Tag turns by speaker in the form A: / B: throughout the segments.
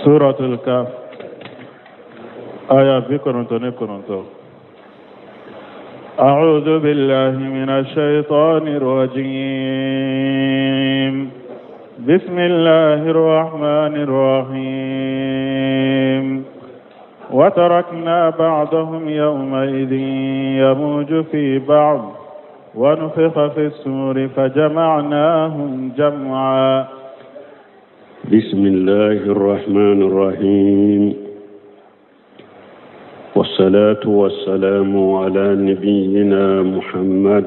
A: Suratul Kaf aya 99. أعوذ بالله من الشيطان الرجيم بسم الله الرحمن الرحيم وتركنا بعضهم يومئذ يموج في بعض ونفخ في السور فجمعناهم جمعا.
B: بسم الله الرحمن الرحيم، والصلاة والسلام على نبينا محمد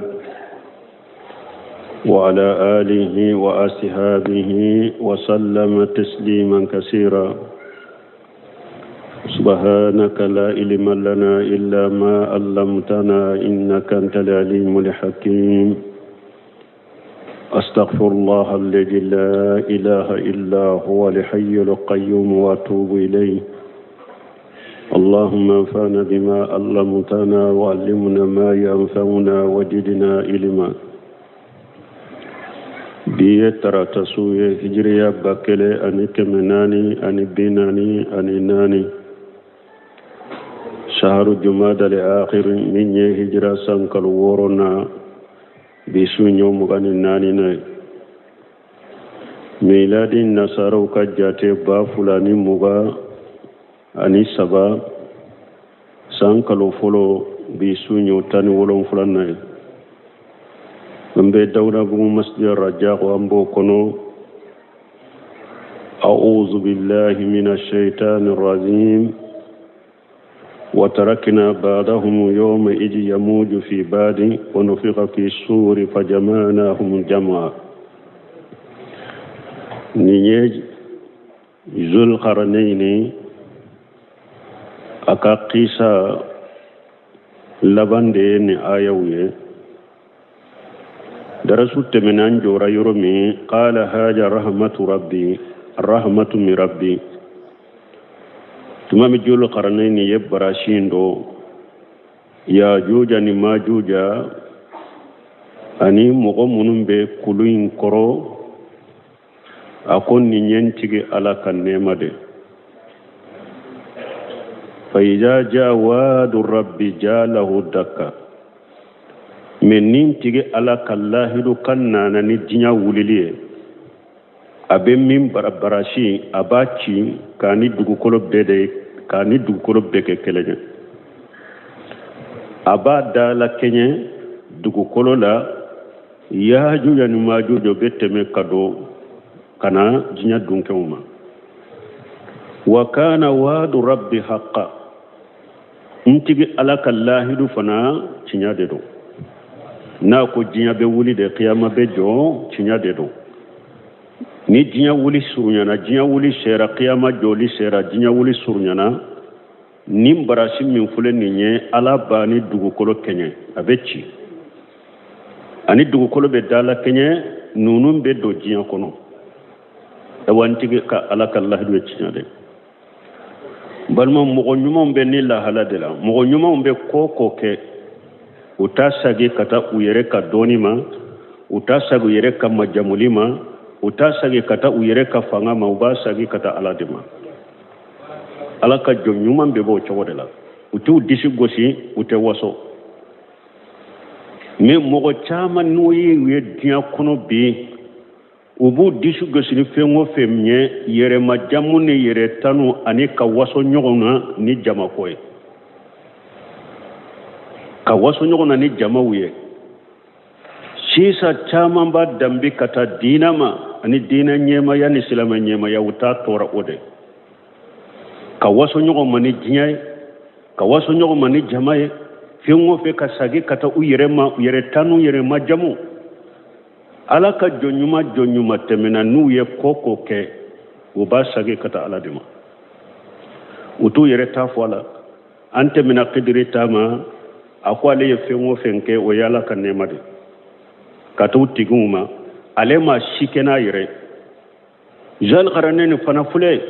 B: وعلى آله وأصحابه وسلم تسليما كثيرا. سبحانك لا علم لنا إلا ما علمتنا إنك أنت العليم الحكيم. أستغفر الله الذي لا إله إلا هو الحي القيوم وأتوب إليه. اللهم انفعنا بما علمتنا وعلمنا ما ينفعنا وزدنا علما. Bi ye tarata su ye, hijiriya 1444, saharu jumada le akhir, min ye hijira san kalo wɔɔrɔ na, bi su ɲɔ 24 na ye. Miladi nasaraw ka jate 2023, san kalo fɔlɔ, bi su ɲɔ 17 na ye. An bɛ Dawudabugu masjid Rajako, an b'o kɔnɔ. أعوذ بالله من الشيطان الرجيم. وتركنا بعضهم يومئذ يموج في بعض ونفخ في الصور فجمعناهم جمعا. Nin ye Zulkarnaini a ka kisa laban de ye ni ayaw ye. Darasu tɛmɛna, an jɔra yɔrɔ min, qala haja rahmatu rabbi, rahmatu min rabbi. Tuma min Julkarnaini ye barasi in dɔ, Yajuja ni Majuja ani mɔgɔ minnu bɛ kulu in kɔrɔ, a ko nin ye n tigi Ala ka nɛɛma de. Fa iza jaa waadu rabbi jaalahu dakka. Mɛ ni n tigi Ala ka lahidu kan nana ni diɲɛ wulili ye, a bɛ min barasi, a b'a ci k'a ni dugukolo bɛɛ de, k'a ni dugukolo bɛɛ kɛ kelen ye. A b'a da la kɛɲɛ dugukolo la, Yajuja ni Majuja bɛ tɛmɛ ka don ka na diɲɛ dunkɛw ma. Wa kana waadu rabbi haqqa. N tigi Ala ka lahidu fana tiɲɛ de don. N'a ko diɲɛ bɛ wuli de, kiyama bɛ jɔ, tiɲɛ de don. Ni diɲɛ wuli surunyana, diɲɛ wuli sera, kiyama jɔli sera, diɲɛ wuli surunyana, nin barasi min filɛ nin ye, Ala b'a ni dugukolo kɛɲɛ, a bɛ ci ani dugukolo bɛ dala kɛɲɛ, ninnu bɛ don diɲɛ kɔnɔ. Awa, n tigi ka Ala ka lahidu ye tiɲɛ de. Balima, mɔgɔ ɲumanw bɛ ni lahala de la. Mɔgɔ ɲumanw bɛ ko ko kɛ, u t'a sagi ka taa u yɛrɛ ka dɔɔni ma, u t'a sagi u yɛrɛ ka majamuli ma, u t'a sagi ka taa u yɛrɛ ka fanga ma, u b'a sagi ka taa Ala de ma. Ala ka jɔn ɲuman bɛɛ b'o cogo de la. U t'u disi gosi, u tɛ waso. Mɛ mɔgɔ caman, n'o ye u ye diɲɛ kɔnɔ bi, u b'u disi gosi ni fɛn o fɛn ye, yɛrɛmajamu ni yɛrɛ tanu ani ka waso ɲɔgɔn na ni jamako ye, ka waso ɲɔgɔn na ni jamaw ye. Sisan caman b'a danbe ka taa diinɛ ma ani diinɛ ɲɛmaya ni silamɛ ɲɛmaya, u t'a tɔɔrɔ o de ka waso ɲɔgɔn ma ni diɲɛ ye, ka waso ɲɔgɔn ma ni jama ye, fɛn o fɛn ka sagi ka taa u yɛrɛ ma, u yɛrɛ tanu, yɛrɛ majamu. Ala ka jɔn ɲuman, jɔn ɲuman tɛmɛna, n'u ye ko ko kɛ, u b'a sagi ka taa Ala de ma, u t'u yɛrɛ ta fɔ a la. An tɛmɛna Kidiri ta ma, a ko ale ye fɛn o fɛn kɛ, o ye Ala ka nɛɛma de ka t'u tigiw ma, ale ma si kɛ n'a yɛrɛ. Zalkaranɛni fana filɛ,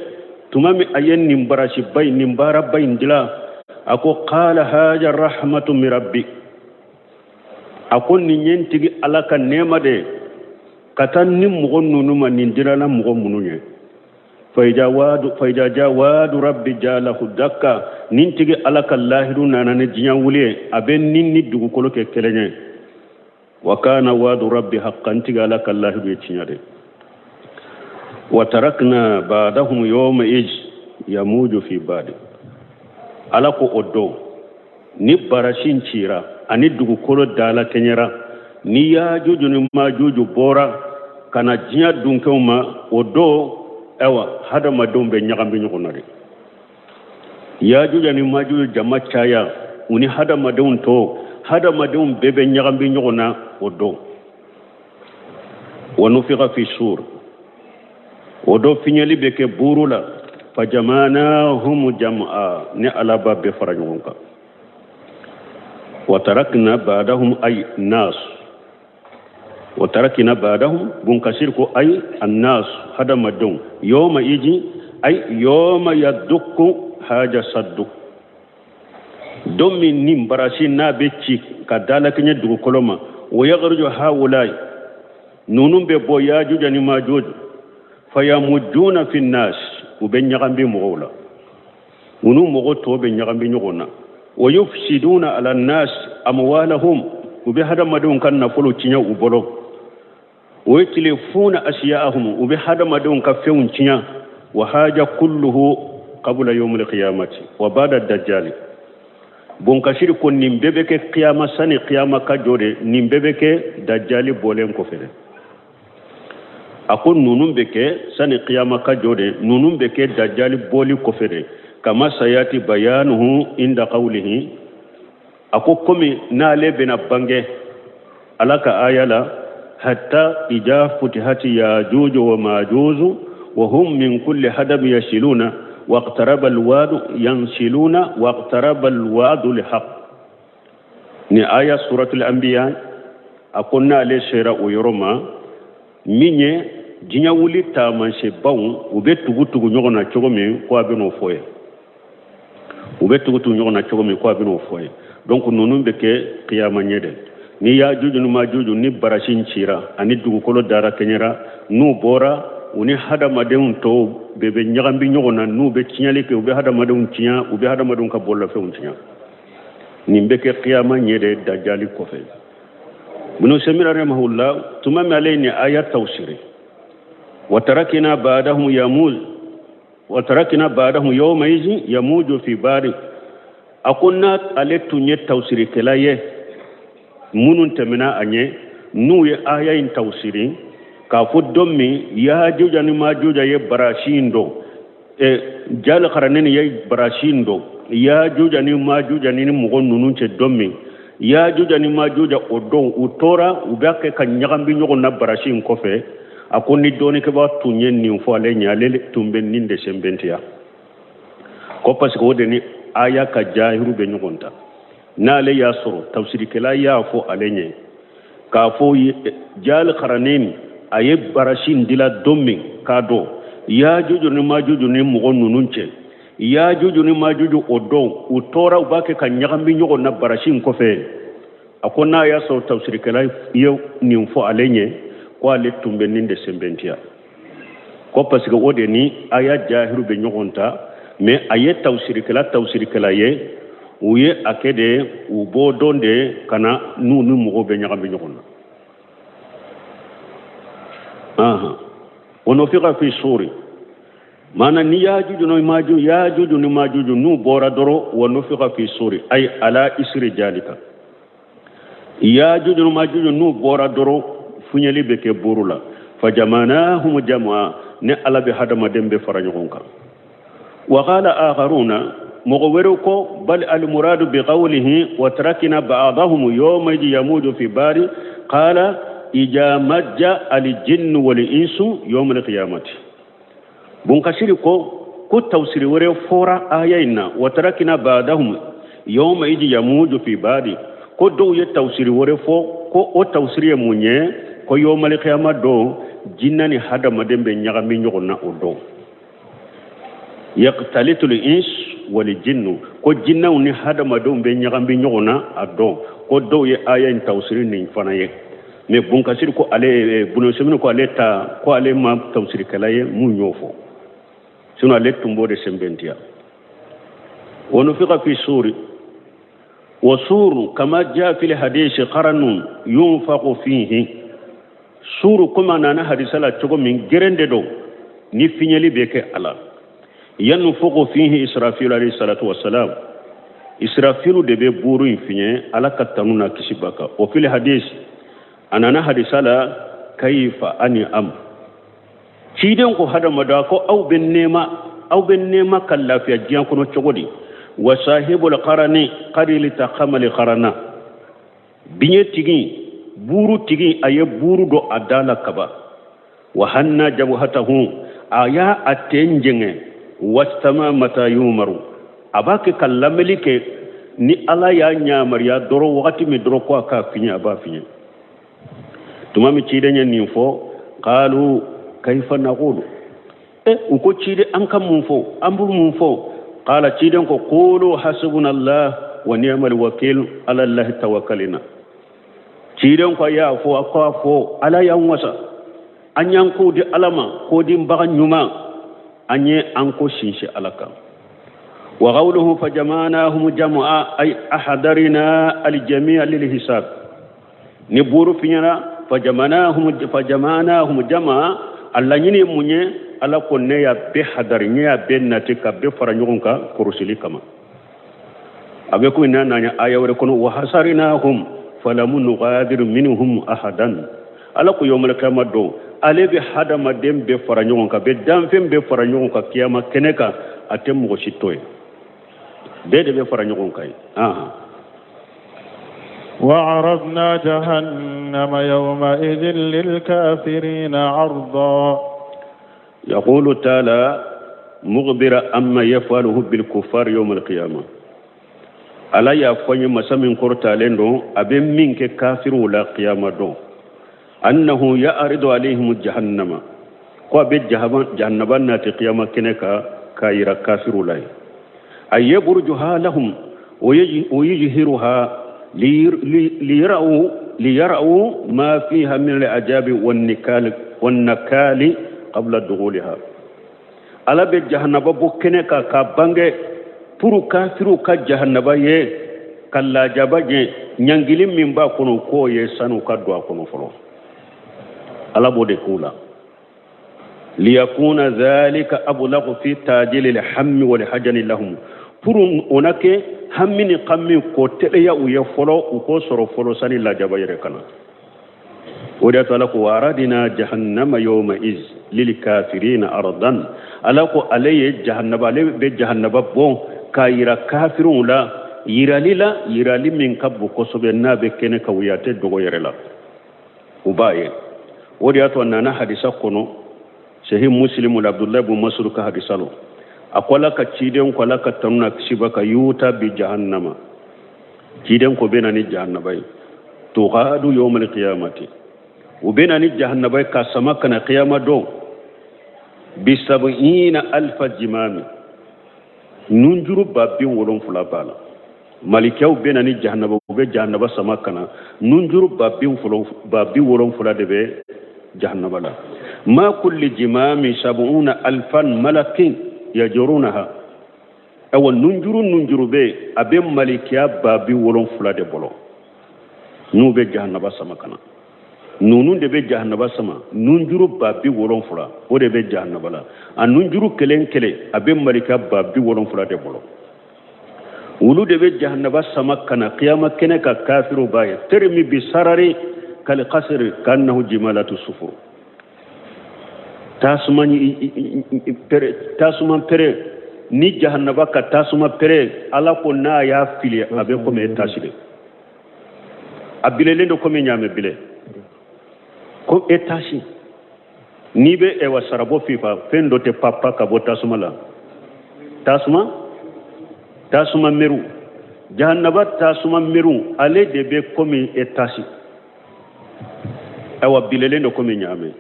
B: tuma min a ye nin barasiba in, nin baaraba in dilan, a ko qala haja rahmatu min rabbi. A ko nin ye n tigi Ala ka nɛɛma de ka taa ni mɔgɔ ninnu ma, nin dilala mɔgɔ minnu ye. Fa iza jaa wa'du rabbi ja'alahu dakka. Ni n tigi Ala ka lahidu nana ni diɲɛ wuli ye, a bɛ ni ni dugukolo kɛ kelen ye. Wa kana wa'du rabbi haqqan. N tigi Ala ka lahidu ye tiɲɛ de. Wa tarakna ba'dahum yawma iz yamuju fi ba'di. Ala ko o don ni barasi cira ani dugukolo dala kɛɲɛra, ni Yajuju ni Majuju bɔra ka na diɲɛ dunkɛw ma, o don, ayiwa, hadamadenw bɛ ɲagami ɲɔgɔn na de. Yajuja ni Majuju jama caya, u ni hadamadenw tɔ, hadamadenw bɛɛ bɛ ɲagami ɲɔgɔn na o don. Wa nufiqa fi sur, o don fiɲɛli bɛ kɛ buuru la. Fa jamanahum jam'a, ni Ala b'a bɛɛ fara ɲɔgɔn kan. Wa tarakna ba'dahum ay nas, wa tarakna ba'dahum. Bun Kasir ko ay annas, hadamadenw. Yawma iji ay yawma yadukku haja saddu, don min ni barasi n'a bɛ ci ka dalakɛɲɛ dugukolo ma. Wa yakhruju haulai, ninnu bɛ bɔ, Yajuja ni Majuju. Fayamujuna fi nnas, u bɛ ɲagami mɔgɔw la, u n'u mɔgɔ tɔw bɛ ɲagami ɲɔgɔn na. Wa yufsiduna ala nnas amwalahum, u bɛ hadamadenw ka nafolo tiɲɛ u bolo. Wa yutlifuna asiya'ahum, u bɛ hadamadenw ka fɛnw tiɲɛ. Wa haja kulluhu qabla yawmil qiyamati wa ba'da dajjali. Bun Kasiri ko nin bɛɛ bɛ kɛ kiyama, sani kiyama ka jɔ de. Nin bɛɛ bɛ kɛ dajjali bɔlen kɔfɛ de. A ko ninnu bɛ kɛ sani kiyama ka jɔ de, ninnu bɛ kɛ dajjali bɔli kɔfɛ de. Kama sayati bayanuhu inda qawlihi. A ko komi n'ale bɛna bange Ala ka aya la: hatta ija futihati yajuju wa majuju wa hum min kulli hadab yasiluna waqtaraba alwadu yansiluna waqtaraba alwadu lihaq. Ni aya Suratul Anbiya. A ko n'ale sera o yɔrɔ ma min ye diɲɛ wuli taamasiyɛnbaw, u bɛ tugu tugu ɲɔgɔn na cogo min, ko a bɛ n'o fɔ ye. U bɛ tugu tugu ɲɔgɔn na cogo min, ko a bɛ n'o fɔ ye. Donc ninnu bɛ kɛ kiyama ɲɛ de. Ni Yajuju ni Majuju ni barasi cira ani dugukolo dara kɛɲɛra, n'u bɔra, u ni hadamadenw tɔw bɛɛ bɛ ɲagami ɲɔgɔn na, n'u bɛ tiɲɛli kɛ, u bɛ hadamadenw tiɲɛ, u bɛ hadamadenw ka bololafɛnw tiɲɛ. Nin bɛ kɛ kiyama ɲɛ de, dajali kɔfɛ. Ibn Usaymin rahimahullah, tuma min ale ni aya tawsiri: wa tarakina ba'dahum yamuz wa tarakina ba'dahum yawma izin yamuju fi bari, a ko n'a ale tun ye tawsirikɛla ye, minnu tɛmɛna a ɲɛ, n'u ye aya in tawsiri k'a fɔ don min Yajuja ni Majuja ye barasi in dɔn, Jali Karanɛni ye barasi in dɔn Yajuja ni Majuja ni mɔgɔ ninnu cɛ, don min Yajuja ni Majuja o don u tora u b'a kɛ ka ɲagami ɲɔgɔn na barasi in kɔfɛ, a ko ni dɔnnikɛbaa tun ye nin fɔ ale ɲɛ, ale tun bɛ nin de sɛnbɛntiya, ko parce que o de ni aya ka jahiru bɛ ɲɔgɔn ta. N'ale y'a sɔrɔ tafsirikɛla y'a fɔ ale ɲɛ k'a fɔ Jali Karanɛni a ye barasi in dila don min k'a dɔn Yajuju ni Majuju ni mɔgɔ ninnu cɛ, Yajuju ni Majuju o don u tora u b'a kɛ ka ɲagami ɲɔgɔn na barasi in kɔfɛ, a ko n'a y'a sɔrɔ tafsirikɛla ye nin fɔ ale ɲɛ, ko ale tun bɛ nin de sɛnbɛntiya, ko parce que o de ni aya jahiru bɛ ɲɔgɔn ta. Mais a ye tafsirikɛla ye, u ye a kɛ de u b'o dɔn de ka na n'u ni mɔgɔw bɛ ɲagami ɲɔgɔn na. Ahan, wa nufiqa fi suri, maana ni Yajuju ni Majuju, Yajuju ni Majuju n'u bɔra dɔrɔn, wa nufiqa fi suri ay ala isri jalika, Yajuju ni Majuju n'u bɔra dɔrɔn, fuɲɛli bɛ kɛ buru la. Fa jamanahum jam'a, ni Ala bɛ hadamaden bɛ fara ɲɔgɔn kan. Wa qala akharuna, mɔgɔ wɛrɛw ko bal almuradu bi qawlihi wa tarakina ba'dahum yawma yamuju fi bari, qala ija majja aljinnu wal insu yawm alqiyamati. Bun Kasiri ko tafsiri wɛrɛ fɔra aya in na: wa tarakina ba'dahum yawma idi yamuju fi badi. Ko dɔw ye tafsiri wɛrɛ fɔ, ko o tafsiri ye mun ye? Ko yawmal qiyama don, jinna ni hadamaden bɛ ɲagami ɲɔgɔn na o don. Yaqtalitul ins wal jinnu, ko jinnaw ni hadamadenw bɛ ɲagami ɲɔgɔn na a don. Ko dɔw ye aya in tafsiri nin fana ye. Mais Bun Kasiri ko ale, Bun Usaymin ko ale ta, ko ale ma tafsirikɛla ye mun y'o fɔ. Sinon ale tun b'o de sɛmɛntiya. Wa nufika fi suri wa suru kama jaa fil hadisi qaranun yunfaku fihi. Suru komi a nana hadisa la cogo min, geren de don ni fiɲɛli bɛ kɛ a la. Yanfuku fihi Israfilu alayhi salatu wasalam, Israfilu de bɛ buru in fiɲɛ, Ala ka tanu n'a kisi b'a kan. O fil hadis, a nana hadisa la kayfa ani am. Ciden ko hadamaden ko aw bɛ nɛɛma, aw bɛ nɛɛma ka lafiya diɲɛ kɔnɔ cogo di? Wa sahibul qarani qad iltaqama li qarana. Biɲɛ tigi, buru tigi, a ye buru don a da la kaban. Wa hanna jabhatahu, a y'a a ten jɛngɛ. Wastama mata yumaru, a b'a kɛ ka lamɛnli kɛ ni Ala y'a yamaruya dɔrɔn wagati min dɔrɔn ko a k'a fiɲɛ, a b'a fiɲɛ. Tuma min ciden ye nin fɔ, qalu kayfa naqulu, e u ko ciden an ka mun fɔ, an bɛ mun fɔ? Qala, ciden ko qulu hasbunallah wa ni'mal wakil ala allahi tawakkalina. Ciden ko a y'a fɔ, a k'a fɔ Ala y'an wasa, an y'an ko di Ala ma, ko di baga ɲuman, an ye an ko sinsin Ala kan. Wa qawluhu fajamanahum jam'a ay ahdarina aljami'a lil hisab. Ni buru fiɲɛna, fajamanahum jam'a, a laɲini ye mun ye? Ala ko ne y'a bɛɛ hadari, ne y'a bɛɛ nati ka bɛɛ fara ɲɔgɔn kan kɔrɔsili kama. A bɛ komi n'a nana aya wɛrɛ kɔnɔ, wa hasarinahum falamu nugadir minhum ahadan. Ala ko yawmal kiyama don, ale bɛ hadamaden bɛɛ fara ɲɔgɔn kan, bɛ danfɛn bɛɛ fara ɲɔgɔn kan kiyama kɛnɛ kan, a tɛ mɔgɔ si to yen, bɛɛ de bɛ fara ɲɔgɔn kan yen.
A: وعرضنا جهنم يومئذ للكافرين عرضا.
B: يقول تعالى مخبرا عما يفعله بالكفار يوم القيامة. Ala y'a fɔ n ye masa min kɔrɔtalen don, a bɛ min kɛ kafiriw la kiyama don. Annahu ya'ridu alayhim jahannama, ko a bɛ jahannaba nati kiyama kɛnɛ kan k'a yira kafiriw la yen. A yabrujuha lahum wa yujhiruha liyara'u ma fiha min al-ajabi wan-nakali qabla dughuliha. Ala bɛ jahannaba bɔ kɛnɛ kan k'a bange pour kafiriw ka jahannaba ye, ka lajaba ɲɛ, ɲangili min b'a kɔnɔ k'o ye sanu ka don a kɔnɔ fɔlɔ. Ala b'o de k'u la. Liyakuna dhalika ablagu fi tajili lhammi wal hajani lahum, pour o na kɛ hami ni kami k'o teliya u ye fɔlɔ, u k'o sɔrɔ fɔlɔ sani lajaba yɛrɛ ka na. O de y'a to Ala ko waradina jahannama yawma iz lil kafirina ardan. Ala ko ale ye jahannaba, ale bɛ jahannaba bɔn k'a yira kafiriw la, yirali la, yirali min ka bon kosɛbɛ, n'a bɛ kɛnɛ kan, u ye a tɛ dogo yɛrɛ la, u b'a ye. O de y'a to a nana hadisa kɔnɔ Sahih Muslim la, Abdullahi bin Mas'ud ka hadisa lo, a ko Ala ka ciden ko, Ala ka tanu na kisi b'a kan, yuta bi jahannama, ciden ko bɛ na ni jahannaba ye, tugadu yawmal qiyamati, u bɛ na ni jahannaba ye ka sama ka na kiyama don, bi sab'ina alfa jimami, nunjuru 70,000 b'a la. Malikaw bɛ na ni jahannaba, u bɛ jahannaba sama ka na, nunjuru 70,000 de bɛ jahannaba la. Ma kulli jimami sab'una alfan malakin yajurunaha. Awa nunjuru bɛ, a bɛ malikiya 70,000 de bolo, n'u bɛ jahannaba sama ka na. Ninnu de bɛ jahannaba sama, nunjuru 70,000 o de bɛ jahannaba la. A nunjuru kelen kelen a bɛ malika 70,000 de bolo, olu de bɛ jahannaba sama ka na kiyama kɛnɛ kan, kafiriw b'a ye. Terimi bi sarari kal qasri kannahu jimalatu sufur. Tasuma tasuma pere ni jahannaba ka tasuma pere, Ala ko n'a y'a fili a bɛ komi tasi de, a bilelen don komi ɲaamɛ bile ko e tasi. N'i bɛ ɛwa sarabɔ fifa, fɛn dɔ tɛ papa ka bɔ tasuma la, tasuma meru, jahannaba tasuma meru, ale de bɛ komi e tasi, awa bilelen don komi ɲaamɛ.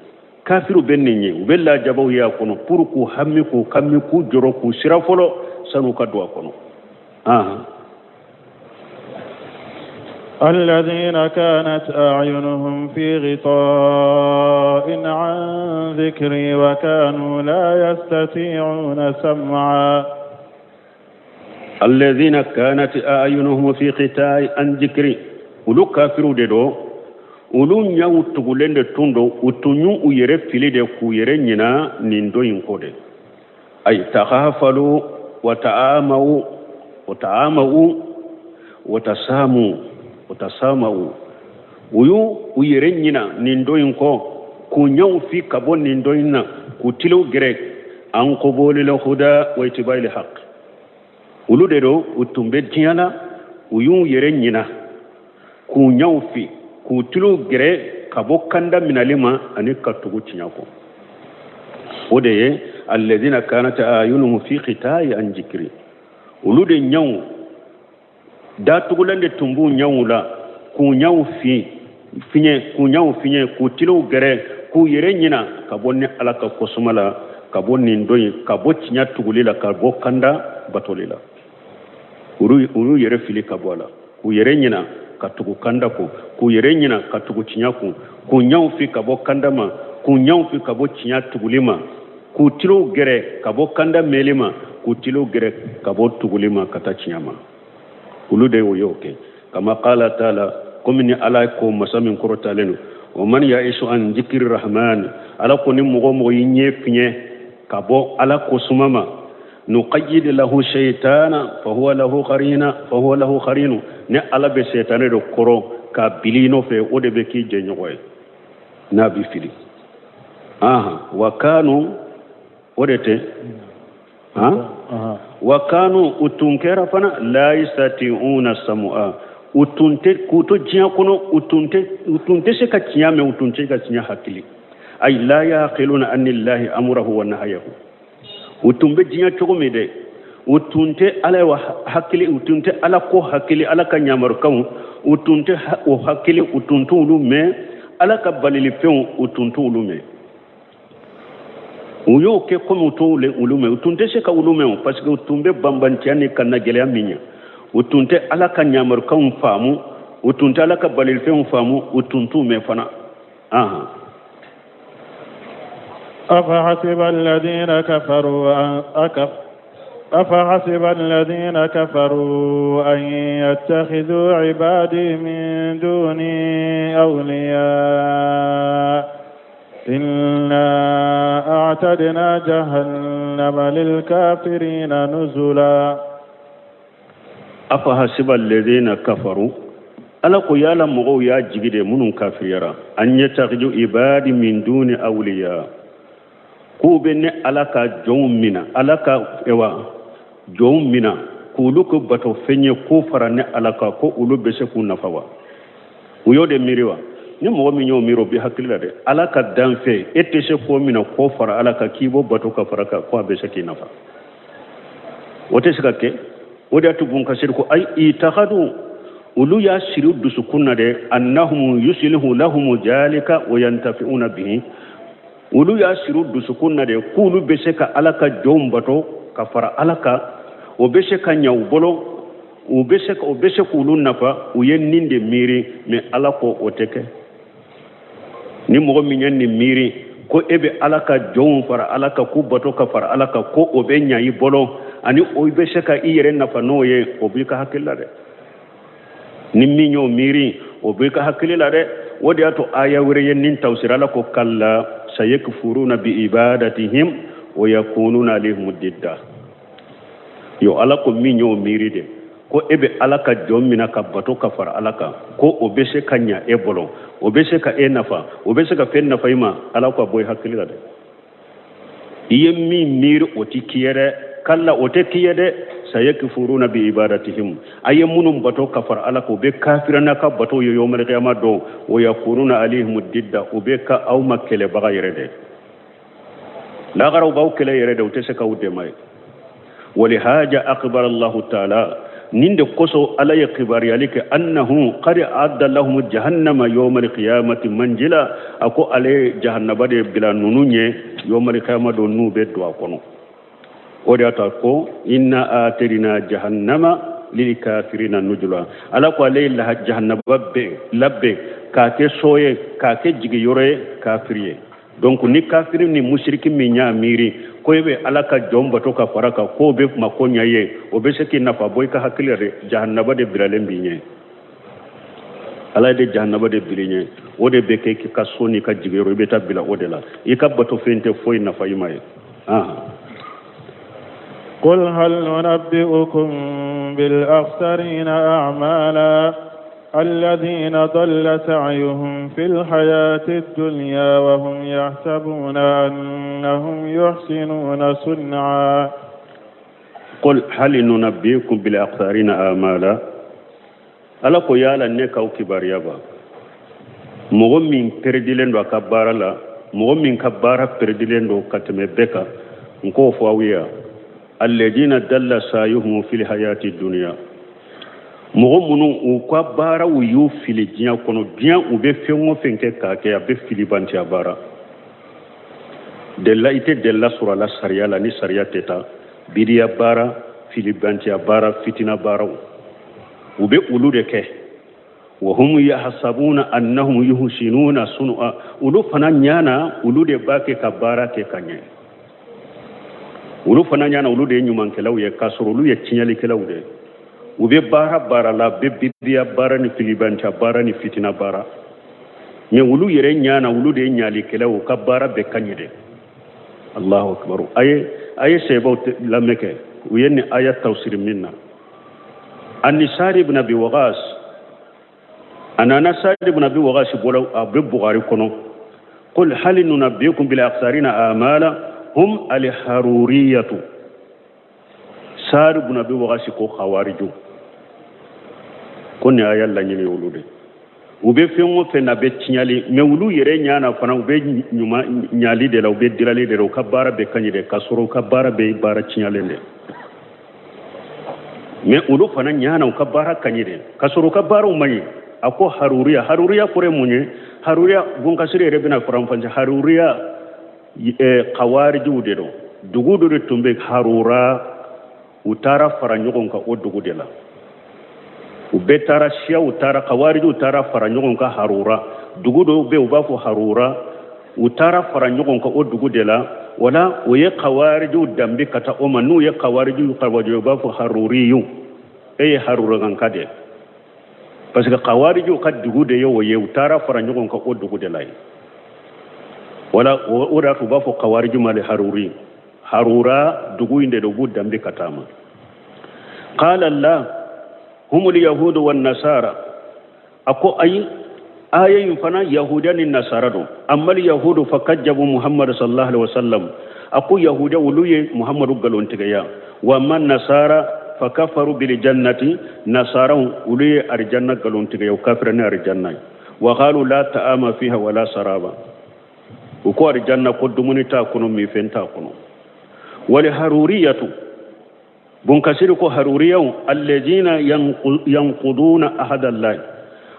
B: Kafiriw bɛ nin ye, u bɛ lajabaw ye a kɔnɔ pour k'u hami, k'u kami, k'u jɔrɔ, k'u sira fɔlɔ san'u ka don a kɔnɔ.
A: الذين كانت أعينهم في غطاء عن ذكري وكانوا لا يستطيعون سمعا.
B: الذين كانت أعينهم في غطاء عن ذكري، olu kafiru de don, olu ɲɛw tugulen de tun don, u tun y'u u yɛrɛ fili de k'u yɛrɛ ɲina nin don in kɔ de. Ay tagafalu wa ta'amaw wa ta'amaw wa tasamu wa tasamaw, u y'u u yɛrɛ ɲina nin don in kɔ, k'u ɲɛw fi ka bɔ nin don in na, k'u tilew gɛrɛ an qubulil huda wa ittibail haqq. Olu de don, u tun bɛ diɲɛ la, u y'u yɛrɛ ɲina k'u ɲɛw fi, k'u tulo gɛrɛ ka bɔ kanda minali ma ani ka tugu tiɲɛ kɔ. O de ye alladhina kanat ayunuhum fi qita'i an jikri, olu de ɲɛw datugulan de tun b'u ɲɛw la, k'u ɲɛw fi fiɲɛ, k'u ɲɛw fiɲɛ, k'u tulo gɛrɛ, k'u yɛrɛ ɲina ka bɔ ni Ala ka kosuma la, ka bɔ nin don in, ka bɔ tiɲɛ tuguli la, ka bɔ kanda batoli la. Olu yɛrɛ fili ka bɔ a la, k'u yɛrɛ ɲina ka tugu kanda kɔ, k'u yɛrɛ ɲina ka tugu tiɲɛ kɔ, k'u ɲɛw fi ka bɔ kanda ma, k'u ɲɛw fi ka bɔ tiɲɛ tuguli ma, k'u tulow gɛrɛ ka bɔ kanda mɛli ma, k'u tulow gɛrɛ ka bɔ tuguli ma ka taa tiɲɛ ma. Olu de y'o kɛ. Kama qala taala, komi ni Ala ko masa min kɔrɔtalen don, wa man ya'isu an dhikri rahman, Ala ko ni mɔgɔ mɔgɔ y'i ɲɛ fiɲɛ ka bɔ Ala ko suma ma, nuqayyid lahu shaytana fahuwa lahu qarina fahuwa lahu qarinu, ni Ala bɛ sɛtanɛ dɔ kɔrɔ k'a bili i nɔfɛ, o de bɛ k'i jɛɲɔgɔn ye n'a b'i fili. Wa kanu, o de tɛ wa kanu, u tun kɛra fana la yastati'una sam'a, u tun tɛ k'u to diɲɛ kɔnɔ, u tun tɛ se ka tiɲɛ mɛn, u tun tɛ ka tiɲɛ hakili. Ay la yaqiluna anillahi amrahu wa nahayahu, u tun bɛ diɲɛ cogo min dɛ, u tun tɛ Ala wa hakili, u tun tɛ Ala ko hakili, Ala ka ɲamarukanw u tun tɛ o hakili, u tun t'olu mɛn, Ala ka balilifɛnw u tun t'olu mɛn. U y'o kɛ komi u t'olu mɛn, u tun tɛ se ka olu mɛn, parce que u tun bɛ banbantiya ni kannagɛlɛya min ɲɛ, u tun tɛ Ala ka ɲamarukanw faamu, u tun tɛ Ala ka balilifɛnw faamu, u tun t'u mɛn fana.
A: أفحسب الذين كفروا أن يتخذوا عبادي من دوني أولياء إنا أعتدنا جهنم للكافرين نزلا.
B: أفحسب الذين كفروا، Ala ko yala mɔgɔw y'a jigi de minnu kafiriyara, an yattakhidhu ibadi min duni awliya, k'u bɛ ne Ala ka jɔnw mina, Ala ka jɔnw mina k'olu ko bato fɛn ye k'o fara ne Ala kan, ko olu bɛ se k'u nafa wa? U y'o de miiri wa? Ni mɔgɔ min y'o miiri, o b'i hakili la dɛ. Ala ka danfɛn, e tɛ se k'o mina k'o fara Ala kan, k'i b'o bato ka fara kan, ko a bɛ se k'i nafa, o tɛ se ka kɛ. O de y'a to Bun Kasiri ko ayi itakhadu, olu y'a siri dusukun na dɛ, annahum yuslihu lahum jalika wa yantafi'una bihi, olu y'a siri dusukun na dɛ k'olu bɛ se ka Ala ka jɔnw bato ka fara Ala kan, o bɛ se ka ɲɛ u bolo, o bɛ se k'olu nafa. U ye nin de miiri, mais Ala ko o tɛ kɛ. Ni mɔgɔ min ye nin miiri ko e bɛ Ala ka jɔnw fara Ala kan, k'u bato ka fara Ala kan, ko o bɛ ɲɛ i bolo ani o bɛ se ka i yɛrɛ nafa n'o ye, o b'i ka hakili la dɛ. Ni min y'o miiri, o b'i ka hakili la dɛ. O de y'a to aya wɛrɛ ye nin tawsira, Ala ko kalla sayakfuruna bi ibadatihim wa yakununa alayhim didda. Yo, Ala ko min y'o miiri de ko e bɛ Ala ka jɔn mina ka bato ka fara Ala kan, ko o bɛ se ka ɲa e bolo, o bɛ se ka e nafa, o bɛ se ka fɛn nafa i ma, Ala ko a bɔ i hakili la dɛ. I ye min miiri o ti k'i ye dɛ, kalla o tɛ k'i ye dɛ. Sayakfuruna bi ibadatihim, a ye minnu bato ka fara Ala kan, u bɛ kafira n'a ka bato ye yawmal qiyama don, wa yakununa alayhim didda, u bɛ ka aw ma kɛlɛbaga yɛrɛ dɛ. Lagara u b'aw kɛlɛ yɛrɛ dɛ, u tɛ se k'aw dɛmɛ ye. Walihaja akbar Allahu taala, nin de kosɔn Ala ye kibaruyali kɛ annahu qad adda lahum jahannama yawmal qiyamati manjila, a ko ale ye jahannaba de bila ninnu ɲɛ yawmal qiyama don n'u bɛ don a kɔnɔ. O de y'a to ko inna atirina jahannama lilkafirina nujula, Ala ko ale ye jahannaba bɛɛ labɛn k'a kɛ so ye, k'a kɛ jigiyɔrɔ ye kafiri ye. Donc ni kafiri ni musiriki min y'a miiri ko e bɛ ala ka jɔn bato ka fara kan k'o bɛ mako ɲɛ ye, o bɛ se k'i nafa bɔ i ka hakili la dɛ. Jahanaba de bilalen b'i ɲɛ, ala de jahanaba de bil'i ɲɛ, o de bɛ kɛ k'i ka so n'i ka jigiyɔrɔ, i bɛ taa bila o de la. I ka bato fɛn tɛ foyi nafa i ma ye.
A: قل هل ننبئكم بالأخسرين أعمالا الذين ضل سعيهم في الحياة الدنيا وهم يحسبون أنهم يحسنون صنعا.
B: قل هل ننبئكم بالأخسرين أعمالا, ala ko yala ne k'aw kibaruya ba, mɔgɔ min pɛrɛdilen don a ka baara la, mɔgɔ min ka baara pɛrɛdilen don ka tɛmɛ bɛɛ kan, n k'o fɔ aw ye yan. Alladina dalla sayuhum fil hayati dunya, mɔgɔ minnu u ka baaraw y'u fili diɲɛ kɔnɔ, diɲɛ u bɛ fɛn o fɛn kɛ k'a kɛ, a bɛ filibantiya baara della, i tɛ della sɔrɔ a la sariya la, ni sariya tɛ taa bidiya baara, filibantiya baara, fitina baaraw, u bɛ olu de kɛ. Wa hum yahsabuna annahum yuhsinuna sun'a, olu fana ɲana olu de b'a kɛ ka baara kɛ ka ɲɛ, olu fana ɲana olu de ye ɲumankɛlaw ye, k'a sɔrɔ olu ye tiɲɛlikɛlaw de ye. U bɛ baara baara la, bɛ bidiya baara ni filibantiya baara ni fitina baara, mais olu yɛrɛ ɲana olu de ye ɲalikɛlaw, u ka baara bɛɛ ka ɲi dɛ. Allahu akbar. A ye sɛbɛw lamɛn kɛ, u ye nin aya tafsiri min na. Ani Sadi ibn Abi Waqas, a nana Sadi ibn Abi Waqas bɔra, a bɛ Bukhari kɔnɔ. Qul hal nunabbiukum bil akhsarina amala hum al haruriyatu. Sadi ibn Abi Waqas ko khawariju ko nin aya laɲini olu de, u bɛ fɛn o fɛn na bɛ tiɲɛli, mais olu yɛrɛ ɲana fana u bɛ ɲuman ɲali de la, u bɛ dirali de la, u ka baara bɛɛ ka ɲi de, k'a sɔrɔ u ka baara bɛ baara tiɲɛlen de, mais olu fana ɲana u ka baara ka ɲi de, k'a sɔrɔ u ka baaraw man ɲi. A ko haruriya, haruriya kɔrɔ ye mun ye? Haruriya, Bunkasiri yɛrɛ bɛna faranfasi. Haruriya, kawarijiw de don. Dugu dɔ de tun bɛ Harura, u taara fara ɲɔgɔn kan o dugu de la. U bɛɛ taara, siyaw taara, kawarijiw taara fara ɲɔgɔn kan Harura, dugu dɔw bɛ yen u b'a fɔ Harura, u taara fara ɲɔgɔn kan o dugu de la. Wala o ye kawarijiw danbe ka taa o ma. N'u ye kawarijiw kawarijiw, u b'a fɔ haruriyu, e ye haruranka de, parce que kawarijiw ka dugu de ye o ye, u taara fara ɲɔgɔn kan o dugu de la yen. Wala o de y'a to u b'a fɔ kawariji ma de haruri. Harura dugu in de don, u b'u danbe ka taa ma. Qala Allah humul yahudu wan nasara. A ko ayi, aya in fana yahuda ni nasara don. Amma yahudu fa kajjabu Muhammad sallallahu alaihi wasallam, a ko yahuda olu ye Muhammadu galontigiya. Wa amma nasara fa kafaru bil jannati, nasaraw olu ye arijanna galontigiya, u kafira ni arijanna ye. Wa qalu la ta'ama fiha wala saraba, u ko arijanna ko dumuni t'a kɔnɔ, minfɛn t'a kɔnɔ. Wal haruriyatu, Bunkasiri ko haruriyaw alladina yanquduna ahadallahi.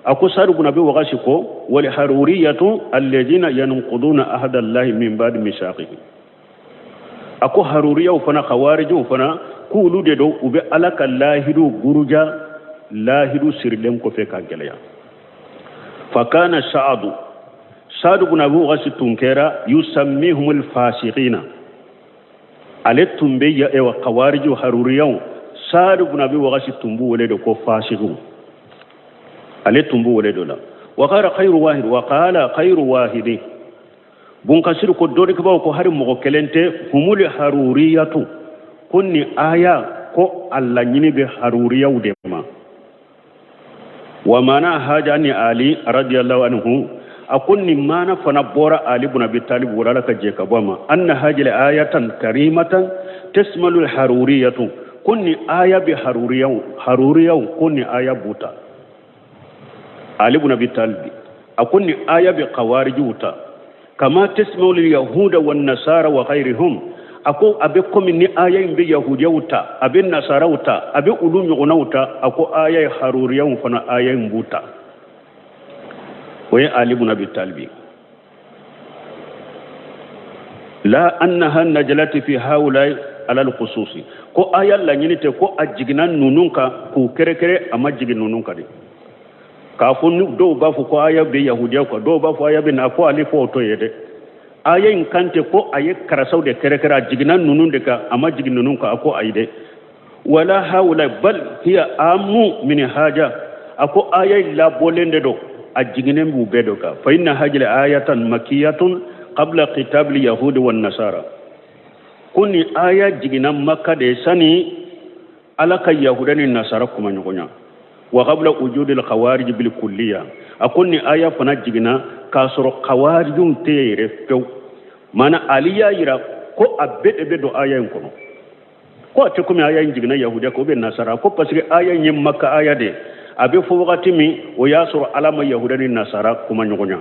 B: A ko Sadu bun Abi Waqasi ko wal haruriyatu alladina yanquduna ahadallahi min ba'di misaqihi. A ko haruriyaw fana, khawarijiw fana, k'olu de don, u bɛ ala ka lahidu buruja, lahidu sirilen kɔfɛ ka gɛlɛya. Fa kana Sa'adu, Sadu bun Abi Waqasi tun kɛra yusammihumul fasiqina, ale tun bɛ ewa kawarijiw haruriyaw, Sadu bun Abi Waqasi tun b'u wele de ko fasiqiw, ale tun b'u wele de la. Wa qala khayru wahid, wa qala khayru wahidi, Bunkasiri ko dɔnnikɛbaaw ko hari mɔgɔ kelen tɛ humul haruriyatu, ko nin aya ko a laɲini bɛ haruriyaw de ma. Wa mana haja ni Ali radiyallahu anhu, a ko nin mana fana bɔra Ali bun Abi Talib wala, Ala ka jɛ ka bɔ a ma. Anna hajil ayatan karimatan tasmalu haruriyatu, ko nin aya bɛ haruriyaw, haruriyaw ko nin aya b'u ta. Ali bun Abi Talib a ko nin aya bɛ kawarijiw ta, kama tasmalu yahuda wan nasara wa ghayrihum, a ko a bɛ komi ni aya in bɛ yahudiyaw ta, a bɛ nasaraw ta, a bɛ olu ɲɔgɔnnaw ta. A ko aya ye haruriyaw fana, aya in b'u ta. O ye Ali bun Abi Talib. La annaha najalati fi haulai ala alkhususi, ko aya laɲini tɛ ko a jiginna ninnu kan k'u kɛrɛkɛrɛ, a ma jigin ninnu kan de. K'a fɔ ni dɔw b'a fɔ ko aya bɛ yahudiyaw kan, dɔw b'a fɔ aya bɛ na, ko ale fɔ o t'o ye dɛ. Aya in kan tɛ ko a ye karasaw de kɛrɛkɛrɛ, a jiginna ninnu de kan, a ma jigin ninnu kan. A ko ayi dɛ, wala haula bal hiya amu min haja. A ko aya in labɔlen de don, a jiginnen b'u bɛɛ de kan. Fa inna hajila ayatan makiyatun qabla kitabili yahudi wa nasara. Ko nin aya jiginna Maka de sani Ala ka yahuda ni nasara kuma ɲɔgɔnya, wa qabla wujudil khawarij bil kulliya. A ko nin aya fana jiginna k'a sɔrɔ khawarijiw tɛ yɛrɛ fewu. Maana Ali y'a yira ko a bɛɛ de bɛ don aya in kɔnɔ, ko a tɛ komi aya in jiginna yahudiya kan ou bien nasara, ko parce que aya in ye Maka aya de ye. A bɛ fɔ wagati min, o y'a sɔrɔ Ala ma yahuda ni nasara kuma ɲɔgɔnya.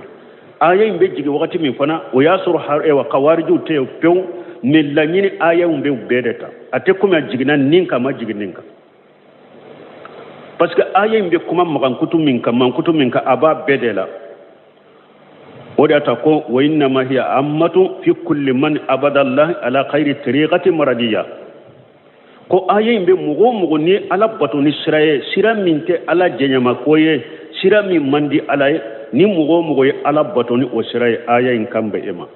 B: Aya in bɛ jigin wagati min fana, o y'a sɔrɔ ewa kawarijiw tɛ yen pewu. Mais laɲini aya in bɛ bɛɛ de ta, a tɛ komi a jiginna nin kan, a ma jigin nin kan, parce que aya in bɛ kuma magankutu min kan, mankutu min kan, a b'a bɛɛ de la. O de y'a ta ko wa innama hiya ammatu fi kulli man abadallah ala khayri tariqati maradiya. Ko aya in bɛ mɔgɔ o mɔgɔ ni Ala bato ni sira ye, sira min tɛ Ala jɛɲamako ye, sira min man di Ala ye, ni mɔgɔ o mɔgɔ ye Ala bato ni o sira ye, aya in kan bɛ e ma.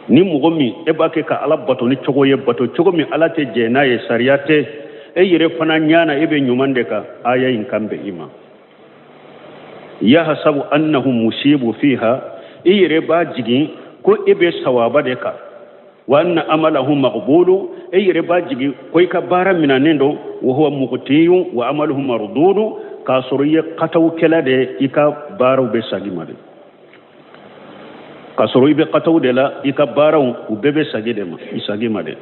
B: Ni mɔgɔ min e b'a kɛ ka Ala bato ni cogo ye, bato cogo min Ala tɛ jɛn n'a ye, sariya tɛ, e yɛrɛ fana ɲɛ na e bɛ ɲuman de kan, aya in kan bɛ i ma. Yahasabu annahu musibu fiha, i yɛrɛ b'a jigin ko e bɛ sawaba de kan. Wa anna amalahu maqbulu, e yɛrɛ b'a jigin ko i ka baara minanen don. Wa huwa muqtiyun wa amaluhu mardudu, k'a sɔrɔ i ye katawukɛla de ye, i ka baaraw bɛ sagi ma de, k'a sɔrɔ i bɛ kataw de la, i ka baaraw u bɛɛ bɛ sagi de ma, i sagi ma de.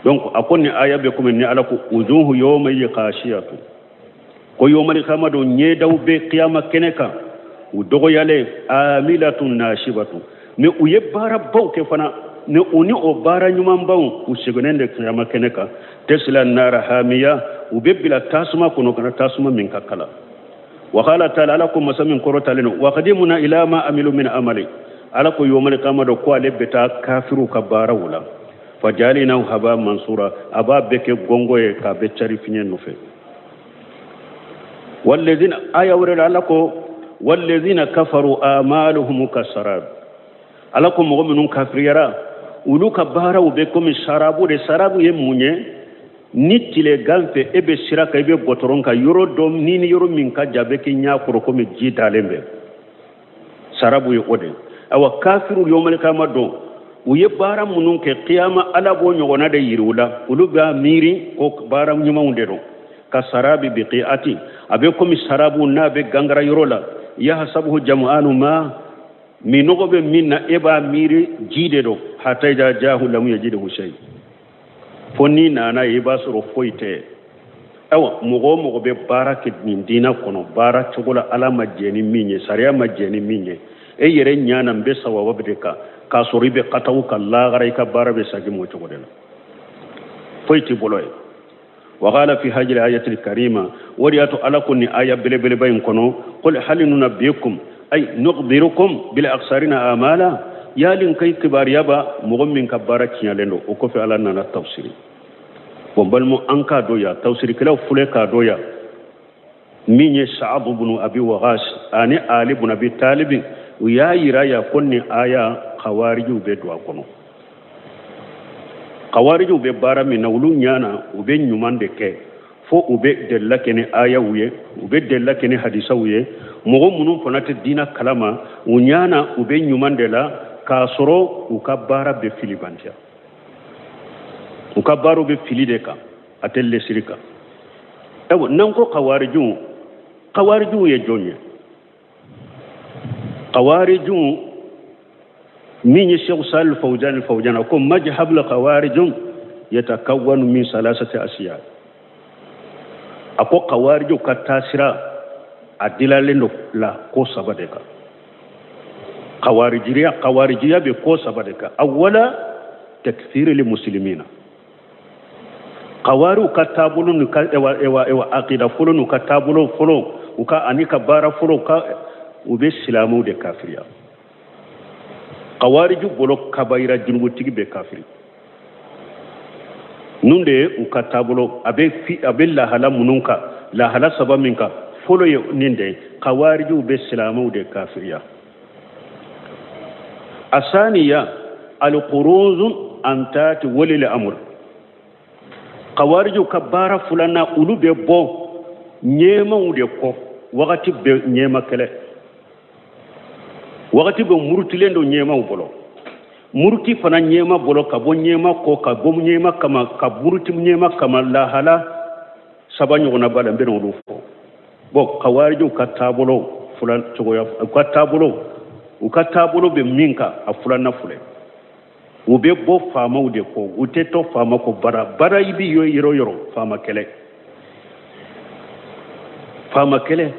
B: Donc a ko nin aya bɛ komi ni Ala ko wujuhu yawma khashiyatu, ko yawmal qiyama don ɲɛdaw bɛ kiyama kɛnɛ kan, u dɔgɔyalen, amilatun nasibatun, mais u ye baarabaw kɛ fana, mais u ni o baara ɲumanbaw u seginnen de kiyama kɛnɛ kan. Tasla nara hamiya, u bɛ bila tasuma kɔnɔ kana tasuma min ka kala. Wa qala ta'ala, Ala ko masa min kɔrɔtalen don, wa qadimna ila ma amilu min amali. Ala ko yawmal qiyama don ko ale bɛ taa kafiriw ka baaraw la, fajalinahu haba mansura, a b'a bɛɛ kɛ gɔngɔ ye k'a bɛɛ cari fiɲɛ nɔfɛ. Walladhina, aya wɛrɛ la, Ala ko walladhina kafaru amaluhum kasarab. Ala ko mɔgɔ minnu kafiriyara, olu ka baaraw bɛ komi sarabu de. Sarabu ye mun ye? Ni tilegan fɛ e bɛ sira kan, i bɛ gɔtɔrɔn kan, yɔrɔ dɔ ni ni yɔrɔ min ka jan, bɛ k'i ɲɛ kɔrɔ komi ji dalen bɛ, sarabu ye o de ye. Awa kafiriw yawmal qiyama don, u ye baara minnu kɛ kiyama, Ala b'o ɲɔgɔnna de yiri u la, olu b'a miiri ko baara ɲumanw de don. Ka sarabi biqi'ati, a bɛ komi sarabu n'a bɛ gangara yɔrɔ la, yahasabuhu jam'anu ma, minɔgɔ bɛ min na, e b'a miiri ji de don, hata idha jahu lam yajidhu shay, fo n'i nana i b'a sɔrɔ foyi tɛ. Ayiwa mɔgɔ o mɔgɔ bɛ baara kɛ nin diinɛ kɔnɔ, baara cogo la Ala ma jɛn ni min ye, sariya ma jɛn ni min ye, e yɛrɛ ɲɛ na n bɛ sawaba de kan, k'a sɔrɔ i bɛ kataw ka lagara, i ka baara bɛ sagi mɔ cogo de la, foyi t'i bolo ye. Wa qala fi hajri ayatil karima, o de y'a to Ala ko nin aya belebeleba in kɔnɔ, qul hal nunabbiukum ay nukhbirukum bil aksarina amala, yalin kai kibariya ba mɔgɔ min ka baara tiɲɛlen don. O kɔfɛ Ala nana tafsiri. Bon balima, an k'a dɔn ya, tafsirikɛlaw filɛ k'a dɔn ya, min ye Sa'ad ibn Abi Waqqas ani Ali ibn Abi Talib, u y'a yira ya ko nin aya khawarijiw bɛ don a kɔnɔ. Khawarijiw bɛ baara min na, olu ɲana u bɛ ɲuman de kɛ, fo u bɛ delila kɛ ni ayaw ye, u bɛ delila kɛ ni hadisaw ye. Mɔgɔ minnu fana tɛ diinɛ kalama, u ɲana u bɛ ɲuman de la, k'a sɔrɔ u ka baara bɛ fili bantiya, u ka baaraw bɛ fili de kan, a tɛ lesiri kan. Ayiwa n'an ko khawarijiw, khawarijiw ye jɔn ye? Khawarijiw min ye Sheikh Salih Fawzan Fawzan ko majhabul khawarijum yatakawwanu min salasati asiya. A ko khawarijiw ka taasira a dilalen don la ko saba de kan. Khawarijiya bɛ ko saba de kan. Awwala takfir lil muslimina, khawariw ka taabolo n'u ka ewa ewa ewa aqida fɔlɔ n'u ka taabolo fɔlɔ, u ka ani ka baara fɔlɔ ka, u bɛ silamɛw de kafiriya. Khawariju bolo kabayira junubutigi bɛ kafiri. Ninnu de ye u ka taabolo, a bɛ fi, a bɛ lahala minnu kan, lahala saba min kan, fɔlɔ ye nin de ye, khawarijiw bɛ silamɛw de kafiriya. Asaniya alkhuruju an taati walil amr, kawarijiw ka baara filanan, olu bɛ bɔ ɲɛmaw de kɔ wagati bɛɛ, ɲɛma kɛlɛ wagati bɛɛ, murutilen don ɲɛmaw bolo, muruti fana ɲɛma bolo, ka bɔ ɲɛma kɔ, ka bɔ ɲɛma kama, ka muruti ɲɛma kama. Lahala saba ɲɔgɔnna b'a la, n bɛna olu fɔ. Bon, kawarijiw ka taabolo fila cogoya, u ka taabolo bɛ min kan, a filanan filɛ: u bɛ bɔ faamaw de kɔ, u tɛ to faama kɔ bara bara. I bɛ yɔrɔ o yɔrɔ, faama kɛlɛ, faama kɛlɛ.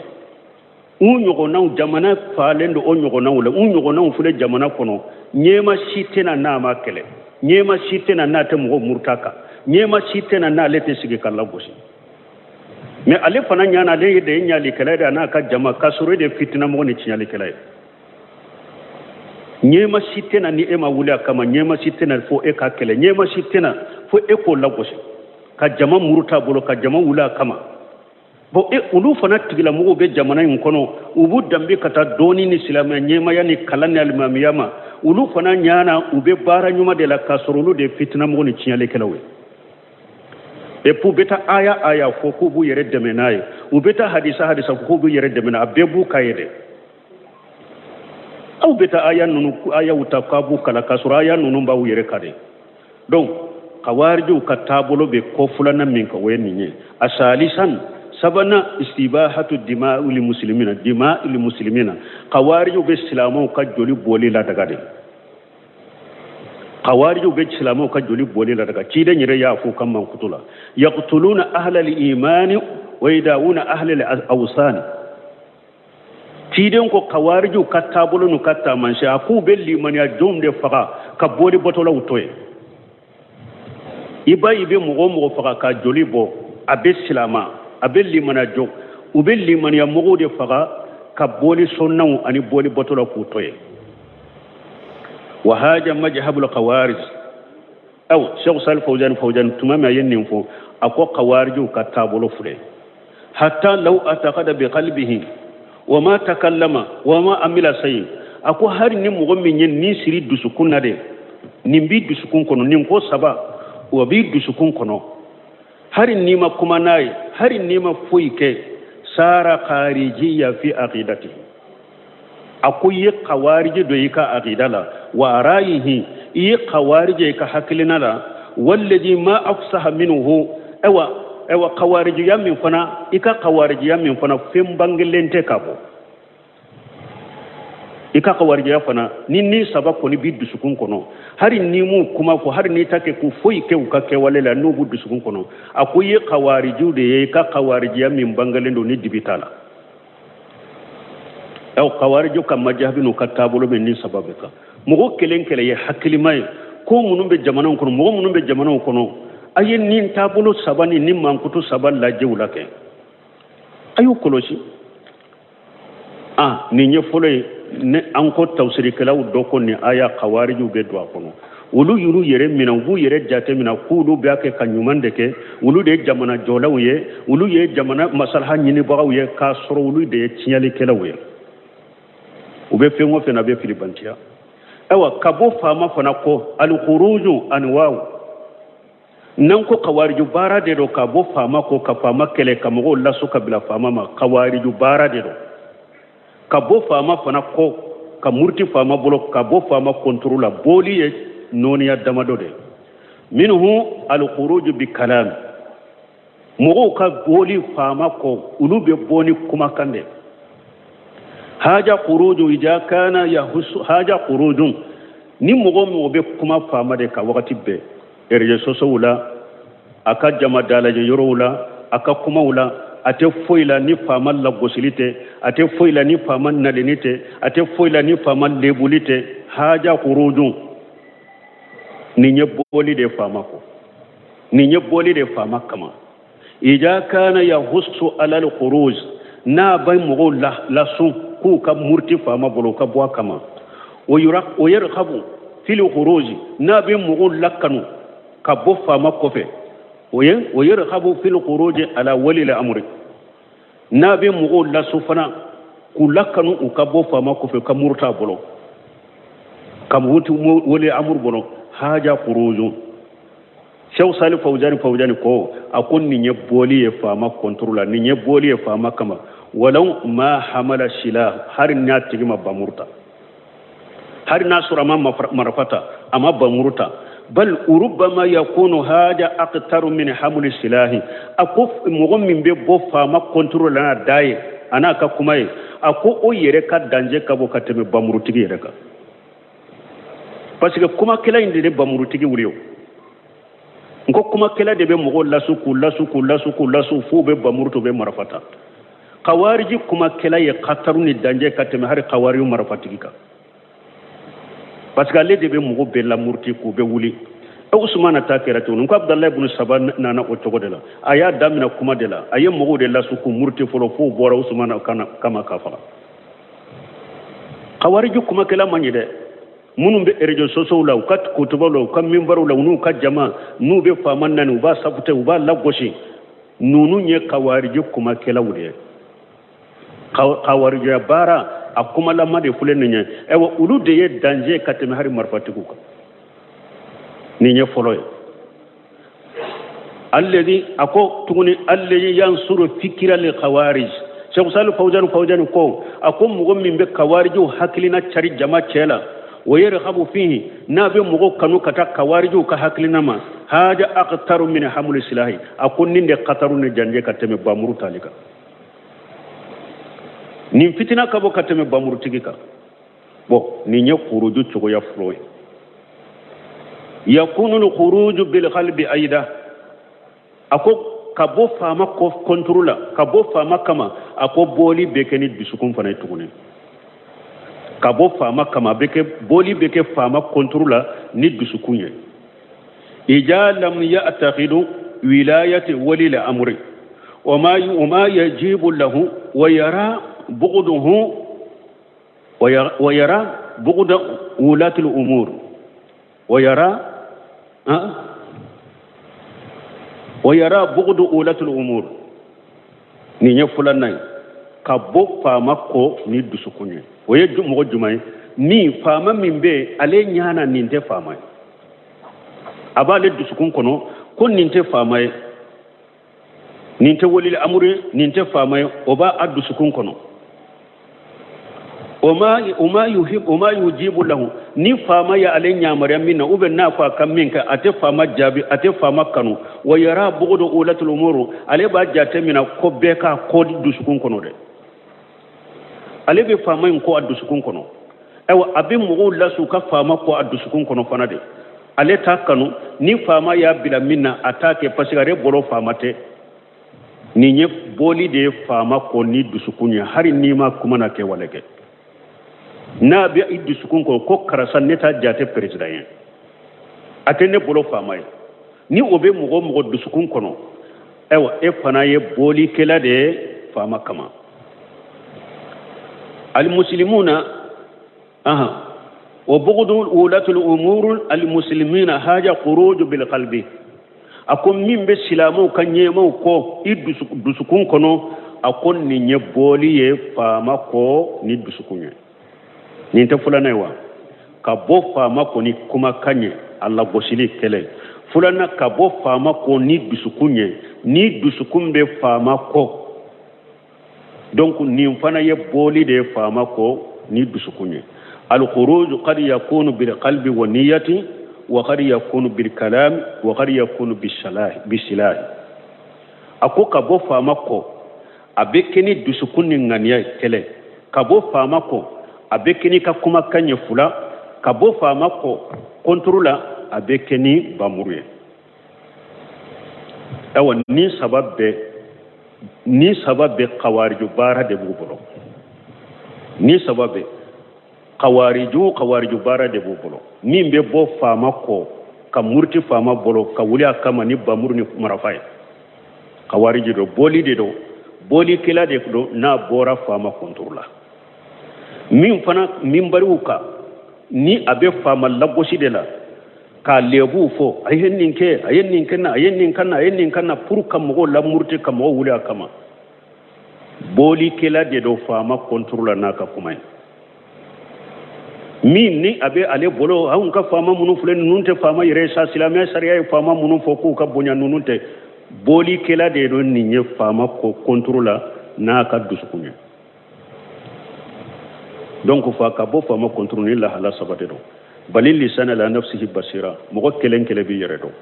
B: U ɲɔgɔnnaw, jamana falen don o ɲɔgɔnnaw la. U ɲɔgɔnnaw filɛ jamana kɔnɔ. Ɲɛma si tɛna n'a ma kɛlɛ, ɲɛma si tɛna n'a tɛ mɔgɔ muruta kan, ɲɛma si tɛna n'ale tɛ sigi ka lagosi. Mais ale fana ɲana, ale de ye ɲalikɛla de, a n'a ka jama, k'a sɔrɔ e de ye fitinamɔgɔ ni tiɲɛlikɛla ye. Ɲɛma si tɛna ni e ma wuli a kama, ɲɛma si tɛna fo e ka kɛlɛ, ɲɛma si tɛna fo e k'o lagosi, ka jama muruta bolo, ka jama wuli a kama. Bon, e olu fana tigilamɔgɔw bɛ jamana in kɔnɔ, u b'u danbe ka taa dɔɔni ni silamɛya ɲɛmaya ni kalan ni alimamiya ma. Olu fana ɲana, u bɛ baara ɲuman de la, k'a sɔrɔ olu de ye fitinamɔgɔ ni tiɲɛlikɛlaw ye. Et puis u bɛ taa aya aya fɔ k'u b'u yɛrɛ dɛmɛ n'a ye, u bɛ taa hadisa hadisa fɔ k'u b'u yɛrɛ dɛmɛ n'a, a bɛɛ b'u ka ye dɛ. Aw bɛ taa aya ninnu, ayaw ta k'a b'u kalan, k'a sɔrɔ aya ninnu b'aw yɛrɛ kan de. Donc kawarijiw ka taabolo bɛ kɔ filanan min kan, o ye nin ye. A salisan, sabanan, istibahatu dima'il muslimina, dima'il muslimina. Kawarijiw bɛ silamɛw ka joli bɔli ladaga de. Kawarijiw bɛ silamɛw ka joli bɔli ladaga. Ciden yɛrɛ y'a fɔ ka mankutu la: yaqtuluna ahlal imani wa yadawuna ahlal awsani. Ciden ko kawarijiw ka taabolo n'u ka taamasiyɛn, a k'u bɛ limaniya jɔnw de faga ka bɔli bɔtɔlaw to yen. I ba, i bɛ mɔgɔ o mɔgɔ faga ka joli bɔ, a bɛ silama, a bɛ limaniya jɔ. U bɛ limaniya mɔgɔw de faga ka bɔli sɔnnaw ani bɔli bɔtɔlaw k'u to yen. Wa haja majhabul khawarij. Aw Sheikh Salih Fawzan, Fawzan tuma min a ye nin fɔ, a ko kawarijiw ka taabolo filɛ: hatta law ataqada bi qalbihi wa ma takallama wa ma amila sayi. A ko hari ni mɔgɔ min ye nin siri dusukun na de, nin b'i dusukun kɔnɔ, nin ko saba o b'i dusukun kɔnɔ, hari n'i ma kuma n'a ye, hari n'i ma foyi kɛ, sara kharijiya fi aqidati. A ko i ye kawariji dɔ i ka aqida la, wa rayihi, i ye kawariji i ka hakilina la, wallazi ma afsaha minhu. Ayiwa, kawarijiya min fana, i ka kawarijiya min fana, fɛn bangelen tɛ ka bɔ i ka kawarijiya fana. Ni saba kɔni b'i dusukun kɔnɔ, hali ni m'u kuma fɔ, hali n'i ta kɛ k'u foyi kɛ u ka kɛwale la, n'u b'u dusukun kɔnɔ, a ko i ye kawarijiw de ye, i ka kawarijiya min bangelen don ni dibi t'a la. Aw kawarijiw ka majabi n'u ka taabolo bɛ nin saba bɛ kan. Mɔgɔ kelen kelen ye hakilima ye, ko minnu bɛ jamanaw kɔnɔ, mɔgɔ minnu bɛ jamanaw kɔnɔ, a ye nin taabolo saba ni mankutu saba lajɛw la kɛ, a y'u kɔlɔsi. Ah, nin ye fɔlɔ ye. Ni an ko tafsirikɛlaw dɔ ko nin aya, kawarijiw bɛ don a kɔnɔ. Olu y'olu yɛrɛ minɛ, u b'u yɛrɛ jate minɛ k'olu b'a kɛ ka ɲuman de kɛ, olu de ye jamana jɔlaw ye, olu ye jamana masalaha ɲinibagaw ye, k'a sɔrɔ olu de ye tiɲɛlikɛlaw ye. U bɛ fɛn o fɛn na, a bɛ filibantiya. Ayiwa, ka bɔ faama fana kɔ, alikuruju anwaw. N'an ko kawariju baara de don ka bɔ faama kɔ, ka faama kɛlɛ, ka mɔgɔw laso ka bila faama ma, kawariju baara de don ka bɔ faama fana kɔ, ka muruti faama bolo, ka bɔ faama kɔntoro la. Bɔli ye nɔɔniya damadɔ de. Minhu alkhuruju bi kalam. Mɔgɔw ka bɔli faama kɔ, olu bɛ bɔ ni kumakan de. Haja khuruju ija kana yahusu haja khuruju. Ni mɔgɔ mɔgɔ bɛ kuma faama de ka wagati bɛɛ, réseaux sociaux la, a ka jama dalajɛ yɔrɔw la, a ka kumaw la, a tɛ foyi la ni faama lagosili tɛ, a tɛ foyi la ni faama naleni tɛ, a tɛ foyi la ni faama lebuli tɛ, haja khuruju, nin ye bɔli de faama kɔ, nin ye bɔli de faama kama. Ija kana yahusu alal khuruj, n'a bɛ mɔgɔw lasun k'u ka muruti faama bolo, u ka bɔ a kama, o yarhabu fil khuruj, n'a bɛ mɔgɔw lakanu ka bɔ faama kɔfɛ, o ye o yarhabu fil khuruj ala wali amri, n'a bɛ mɔgɔw lasun fana k'u lakanu u ka bɔ faama kɔfɛ, ka muruta bolo, ka Ka muruti wali amuru bolo haja kuruju. Sew Sali Fawzani ko a ko nin ye bɔli ye faama contre la, nin ye bɔli ye faama kama, walaw ma hamala sila, hari n'a tigi ma bamuru ta, hari n'a sɔrɔ a ma marifa ta, a ma bamuru ta, bal urubama yakunu haja aktaru min hamuli silahi. A ko mɔgɔ min bɛ bɔ faama contre la n'a da ye a n'a ka kuma ye, a ko o yɛrɛ ka danger ka bon ka tɛmɛ bamurutigi yɛrɛ kan, parce que kumakɛla in de ye bamurutigi wuli o. N ko kumakɛla de bɛ mɔgɔw lasu k'u lasu k'u lasu k'u lasu f'u bɛ bamuru ta, u bɛ marifa ta. Kawariji kumakɛla ye kataru ni danger ka tɛmɛ hali kawariji marifatigi kan, parce que ale de bɛ mɔgɔw bɛɛ lamuruti k'u bɛ wuli. Usumana ta kɛra cogo min, ko Abudalayi ibn Saba nana o cogo de la, a y'a daminɛ kuma de la, a ye mɔgɔw de lasu k'u muruti fɔlɔ f'u bɔra Usumana kama k'a faga. Kawariji kumakɛla man ɲi dɛ. Minnu bɛ réseaux sociaux la, u ka kutubaw la, u ka minbariw la, u n'u ka jama, n'u bɛ faama nani, u b'a sabute, u b'a lagosi, ninnu ye kawariji kumakɛlaw de ye. Kawarijiya baara a kumalama de filɛ nin ye. Ayiwa, olu de ye danger ka tɛmɛ hali marifatigiw kan. Nin ye fɔlɔ ye. Alladhi, a ko tuguni, alladhi yansuru fikira lil khawarij. Cheikh Salih Fawzani ko a ko mɔgɔ min bɛ kawarijiw hakilina cari jama cɛ la, wa yarghabu fihi, n'a bɛ mɔgɔw kanu ka taa kawarijiw ka hakilina ma, haja aktaru min hamuli silahi. A ko nin de kataru ni danger ka tɛmɛ bamuru tali kan. Nin fitina ka bɔ ka tɛmɛ bamurutigi kan. Bon, nin ye khuruju cogoya fɔlɔ ye. Yakunu al-khuruju bil qalbi aida. A ko ka bɔ faama contre la, ka bɔ faama kama, a ko bɔli bɛ kɛ ni dusukun fana ye tuguni. Ka bɔ faama kama, bɛ kɛ bɔli bɛ kɛ faama contre la ni dusukun ye. Ija lam ya'taqidu wilayati wali al-amri wa ma yajibu lahu wa yara bughduhu wa yara bughda wulati al-umur wa yara wa yara bughdu wulati al-umur. Nin ye filanan ye, ka bɔ faama kɔ ni dusukun ye. O ye mɔgɔ jumɛn ye? Min faama min bɛ yen, ale ɲana nin tɛ faama ye, a b'ale dusukun kɔnɔ ko nin tɛ faama ye, nin tɛ walil amuru ye, nin tɛ faama ye, o b'a dusukun kɔnɔ. O ma yujibu lahu, ni faama ye ale yamaruya min na, ou bien n'a ko a ka min kɛ, a tɛ faama jaabi, a tɛ faama kanu. Wa yara bughdu ulatul umur, ale b'a jate minɛ ko bɛɛ k'a kɔ dusukun kɔnɔ dɛ, ale bɛ faama in kɔ a dusukun kɔnɔ. Ayiwa, a bɛ mɔgɔw lasu ka faama kɔ a dusukun kɔnɔ fana de, ale t'a kanu. Ni faama y'a bila min na, a t'a kɛ, parce que ale bolo faama tɛ. Nin ye bɔli de ye faama kɔ ni dusukun ye, hali n'i ma kuma na kɛwale kɛ. N'a bɛ i dusukun kɔ ko karisa ne t'a jate président ye, a tɛ ne bolo faama ye, ni o bɛ mɔgɔ o mɔgɔ dusukun kɔnɔ, ayiwa, e fana ye bɔlikɛla de ye faama kama. Alimuslimuna wa bughdu wulatul umur almuslimina haja khuruj bil qalbi. A ko min bɛ silamɛw ka ɲɛmaw kɔ i dusukun kɔnɔ, a ko nin ye bɔli ye faama kɔ ni dusukun ye. Nin tɛ filanan ye wa? Ka bɔ faama kɔ ni kumakan ye, a lagosili kɛlɛ. Filanan, ka bɔ faama kɔ ni dusukun ye, ni dusukun bɛ faama kɔ. Donc nin fana ye bɔli de ye faama kɔ ni dusukun ye. Al-khuruj qad yakunu bil qalbi wa niyyati wa qad yakunu bil kalam wa qad yakunu bisilahi. A ko ka bɔ faama kɔ, a bɛ kɛ ni dusukun ni ŋaniya ye kɛlɛ. Ka bɔ faama kɔ, a bɛ kɛ n'i ka kumakan ye fila. Ka bɔ faama kɔ contre la, a bɛ kɛ ni bamuru ye. Ayiwa, ni saba bɛɛ kawariju baara de b'u bolo. Ni saba bɛɛ kawariju baara de b'u bolo. Min bɛ bɔ faama kɔ ka muruti faama bolo ka wuli a kama ni bamuru ni marafa ye, kawariji don, bɔli de don, bɔlikɛla de don n'a bɔra faama contre la. Min fana minbariw kan, ni a bɛ faama lagosi de la k'a lebuw fɔ, a ye nin kɛ, a ye nin kɛ na, a ye nin ka na, a ye nin ka na, pour ka mɔgɔw lamuruti ka mɔgɔw wuli a kama. Bɔlikɛla de don faama contre la n'a ka kuma ye. Min ni a bɛ ale bolo, anw ka faama minnu filɛ, ninnu tɛ faama yɛrɛ ye sa. Silamɛya sariya ye faama minnu fɔ k'u ka bonya, ninnu tɛ. Bɔlikɛla de don nin ye faama ko contre la n'a ka dusukun ye. Donc fa ka bɔ faama contre ni lahala saba de don. Balil lisana ala nafsihi basira. Mɔgɔ kelen kelen b'i yɛrɛ dɔn,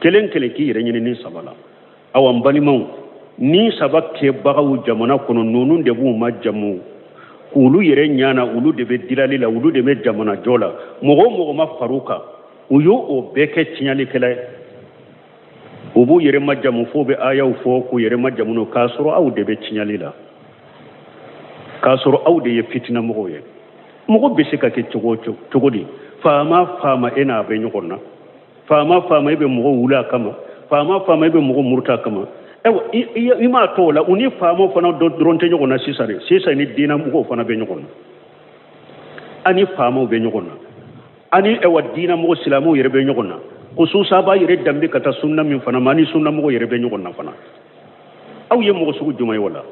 B: kelen kelen k'i yɛrɛ ɲini ni saba la. Awa, n balimaw, ni saba kɛbagaw jamana kɔnɔ, ninnu de b'u ma jamu k'olu yɛrɛ ɲana, olu de bɛ dilali la, olu de bɛ jamana jɔ la. Mɔgɔ o mɔgɔ ma far'u kan, u y'o o bɛɛ kɛ tiɲɛlikɛla ye. U b'u yɛrɛ ma jamu f'u bɛ ayaw fɔ k'u yɛrɛ ma jamu n'o, k'a sɔrɔ aw de bɛ tiɲɛli la, k'a sɔrɔ aw de ye fitinamɔgɔw ye. Mɔgɔ bɛ se ka kɛ cogo cogo di? Faama faama, e n'a bɛ ɲɔgɔn na. Faama faama, e bɛ mɔgɔ wuli a kama. Faama faama, e bɛ mɔgɔ muruta a kama. Ayiwa, i m'a to o la, u ni faamaw fana dɔrɔn tɛ ɲɔgɔn na sisan dɛ. Sisan ni diinɛ mɔgɔw fana bɛ ɲɔgɔn na, ani faamaw bɛ ɲɔgɔn na, ani ayiwa diinɛ mɔgɔ silamɛw yɛrɛ bɛ ɲɔgɔn na. Khususan b'a yɛrɛ danbe ka taa sunna min fana ma, ani sunna mɔgɔw yɛrɛ bɛ ɲɔgɔn na fana. Aw ye mɔgɔ sugu jumɛn ye o la?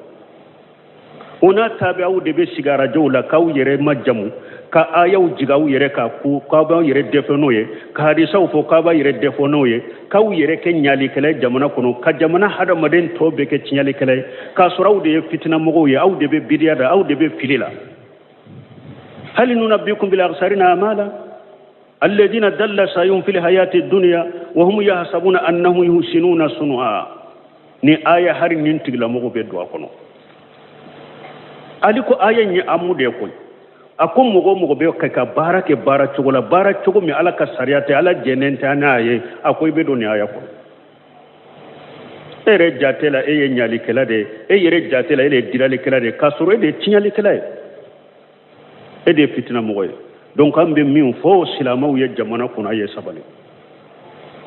B: O n'a ta bɛɛ, aw de bɛ sigi arajow la k'aw yɛrɛ majamu, ka ayaw jigin aw yɛrɛ kan ko k'aw b'aw yɛrɛ dɛfɛ n'o ye, ka hadisaw fɔ k'aw b'a yɛrɛ dɛfɛ n'o ye, k'aw yɛrɛ kɛ ɲalikɛla ye jamana kɔnɔ, ka jamana hadamaden tɔ bɛɛ kɛ tiɲɛlikɛla ye, k'a sɔrɔ aw de ye fitinamɔgɔw ye, aw de bɛ bidiya da, aw de bɛ fili la. Hali nunabbikum bil akhsarina amala alladhina dalla sa'yuhum fil hayati dunya wa hum yahsabuna annahum yuhsinuna sun'a. Ni aya hari nin tigilamɔgɔ bɛ don a kɔnɔ. Ali ko aya in ye amu de ye koyi. A ko mɔgɔ o mɔgɔ bɛ ka baara kɛ baara cogo la, baara cogo min Ala ka sariya tɛ, Ala jɛnnen tɛ n'a ye, a ko i bɛ don nin aya kɔnɔ. E yɛrɛ jate la e ye ɲalikɛla de ye, e yɛrɛ jate la e de ye dilalikɛla de ye, k'a sɔrɔ e de ye tiɲɛlikɛla ye, e de ye fitina mɔgɔ ye. Donc an bɛ min fɔ silamɛw ye jamana kɔnɔ, a ye sabali.